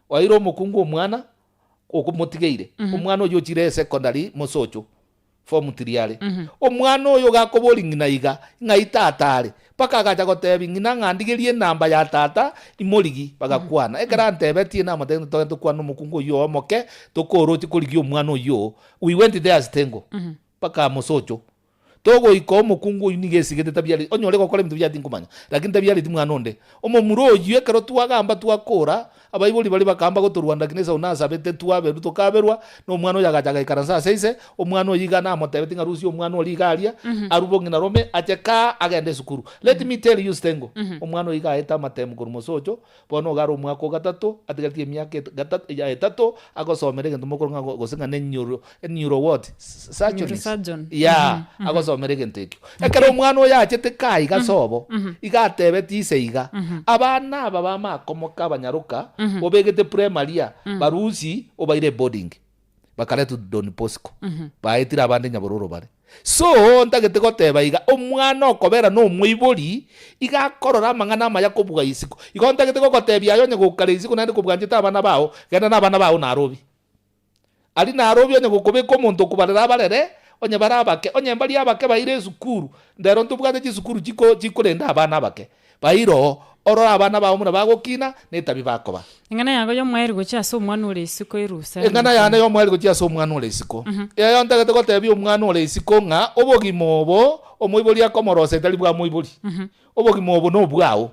Speaker 3: Oeire omokungu omwana, okomotigeire, omwana oyio ochire esecondary mosocho, form three are. Omwana oyo gakoboria ng'ina iga, ng'ai tata are? Mpaka agacha gotebia ng'ina ng'a ndigerie enamba ya tata imorigi, bagakwana. Ekero antebetie namotebia ng'a togende tokwane na omokungu oyio oo omoke, tokoroche korigia omwana oyio oo. We went there sitengo, mpaka mosocho. Togoika omokungu oyio nigo esigete tabiareti, onye ore gokora ebinto biaye tinkomanya, lakini tabiareti mwana onde. Omomura oyio ekero twagamba twakora, abaibori baria bakamba gotorwana lakini Esau nasabete twaberwa tokaberwa, na omwana oyo agacha agaikaransa ase ise, omwana oyio iga namotebetie ng'a rusia omwana oria iga aria, arue bong'ina rome, ache kaa agende esukuru. Let me tell you Stengo, omwana oyio iga aete amatemu korwa mosocho, Bono iga are omwaka o gatato, atigaretie emiaka ya etato, agosomera egento mokorwa ng'a gose ng'a ne neuro, neuro what? Surgeonist?
Speaker 1: Neurosurgeon.
Speaker 3: Yeah, agosomera egento ekio. Ekero omwana oyo achete kaa iga sobo, iga atebetie ise iga, abana aba bamakomoka abanyaroka, obegete primary aa, barusie obaire eboarding. Bakaretwa Don Bosco, baetire abande nyabororo bare. So, ntagete goteba iga, omwana okobera nomoibori, iga akorora amang'ana amaya kobua isiko. Igo ntagete gogotebia aye onye gokare isiko naende kobwanchete abana bao, genda na abana bao Nairobi. Aria Nairobi onye gokobeka omonto okobarera abarere, onye bare abake, onye mbari abake baire esukuru, ndero ntobwate chisukuru chiko chikorenda abana abake. Baire oo, orore abana bao buna bagokina, na etabi bakoba.
Speaker 1: Eng'ana yago y'omweri gochia ase omwana ore isiko erusa
Speaker 3: Eng'ana yane y'omweri gochia ase omwana ore isiko. Eyo ntagete gotebia omwana ore isiko ng'a obogima obo omoibori akomorosia tari bwa moibori. Obogima obo nobwao.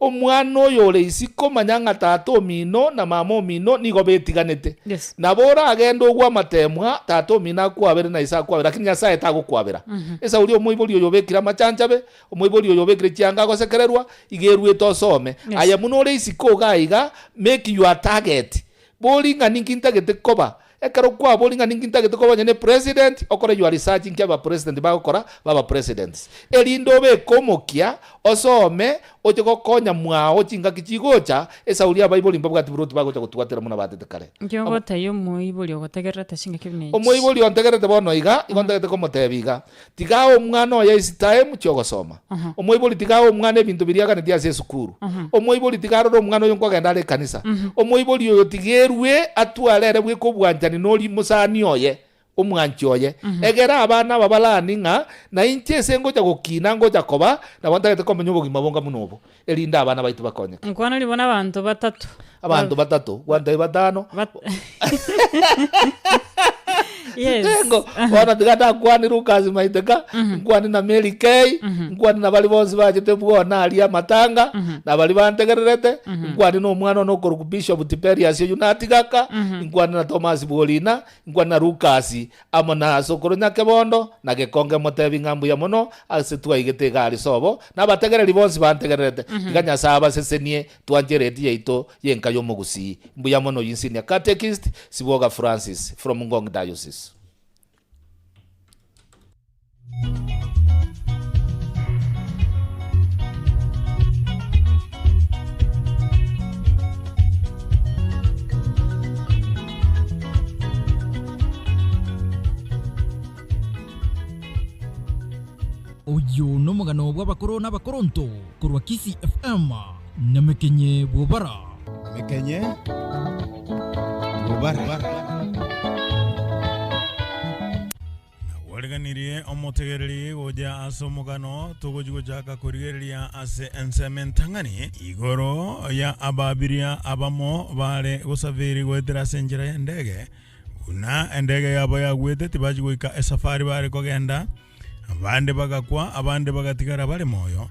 Speaker 3: Omwana oyo ore isiko manya ng'a tata omino na mama omino nigo betiganete. Nabo oragende ogwe amatemwa, tata omino akwabere na ise akwabere, lakini Nyasaye tagokwabera. Esauri omoibori oyo obekire amachanchabe, Omoibori oyo obekire chianga agosekererwa, iga eruete osome.
Speaker 1: Yes.
Speaker 3: Aye buna ore isiko iga iga, make your target. Bori ng'a ninki ntagete koba. Ekero kwabori ng'a ninki ntagete koba onye ne president, okore your research nki aba president bagokora, baba presidents. Erinde obeke omokia, osome, oche gokonya mwao chingaki chigocha, esauri abaibori mbabwati buroti bagocha gotwatera buna batete kare.
Speaker 1: Nki ogotebia omoibori ogotegererete chingaki buna echi?
Speaker 3: Omoibori ontegererete bono iga, igo ntagete komotebia iga, Tiga ae omwana oye esitaemu chi'ogosoma. Omoibori tiga ae omwana ebinto biria aganetie ase esukuru. Omoibori tiga arore omwana oyo nkogenda are ekanisa. Omoibori oyo tiga erue atware ere bweka obwanchani nori mosani oye, omwanchi oye. Egere abana aba barani ng'a nainche ase ngocha gokina ngocha koba, nabo ntagete komenya obogima bonga buna obo, erinde abana baito bakonyeke.
Speaker 1: Nkwana ribo nabanto batato.
Speaker 3: Abanto batato, gwantebi batano.
Speaker 1: Yes.
Speaker 3: Tengo, bono tiga ndakwane Lucas Maiteka, nkwane na Mary Kay, nkwane na baria bonsi bachete bwona aria amatanga, na baria bantegererete, nkwane na omwana one okorokwa Bishop Tiberius oyio natigaka, nkwane na Thomas Bworina, nkwane na Lucas, amo na Sokoro Nyakebondo, na Gekonge motebi ng'a mbuya mono ase twaigete iga aria sobo, na abategereri bonsi bantegererete, tiga Nyasae abasesenie Twanche eredi yaito y'enka y'omogusii. Mbuya mono oyio Senior Catechist Siboga Francis from Ngong Diocese.
Speaker 10: Oyio nomogano bw'abakoro n'abakoronto korwa Kisii FM. Nyamekenye bw'obara.
Speaker 14: Nyamekenye bw'obara.
Speaker 15: Nagwariganirie omotegereri gocha ase omogano togochi gochaka korigereria ase ensemo entang'ani igoro ya ababiria abamo bare gosafiri goetera ase enchera y'endege buna endege yabo yagwete tibachi goika esafari bare kogenda Abande bagakwa, abande bagatigara bare moyo.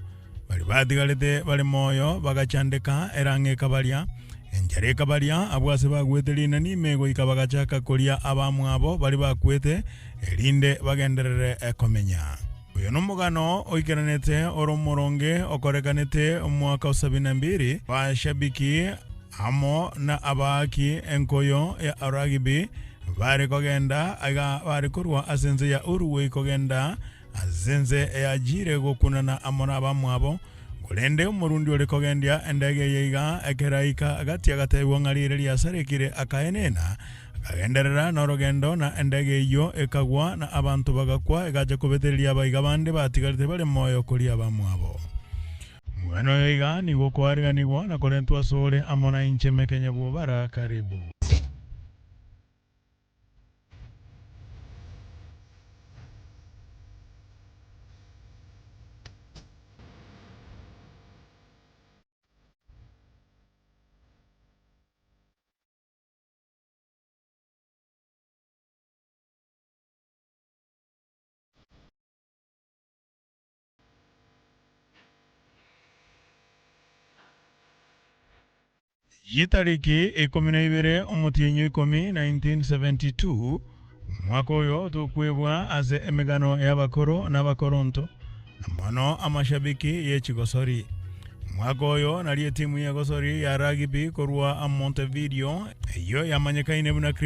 Speaker 15: Baria batigarete bare moyo bagachandeka, erang'o ekabaria, enchara ekabaria, abwo ase bagwete rinani ime goika bagachaka koria abamwabo baria bakwete, erinde bagenderere komenya. Oyo nomogano oikeranete ore omoronge okorekanete omwaka o sabini na mbili, Bashabiki amo na abaaki enkoyo ya Ragibi bare kogenda aiga bare korwa ase ense ya Uruguay kogenda ase ense ya Chile gokunana amo nabamwabo. Korende omorundi ore kogendia endege eye iga, ekero aika gati agatebiwa ng'a riire riasarekire, akaenena, akagenderera norogendo, na endege eyio ekagwa, na abanto bagakwa, egacha kobetereria abaiga bande batigarete bare moyo koria abamwabo. Omogano oyo iga nigo okoariganigwa na korentwa asore amo nainche Mekenye Bwobara. Karibu. Chitariki 12 omotienyi o ikomi, 1972, omwaka oyo tokwebwa ase emegano y'abakoro na abakoronto, na mono amashabiki ye chigosori. Omwaka oyo nario etimu y'egosori ya rugby korwa Montevideo, eyio yamanyekaine buna.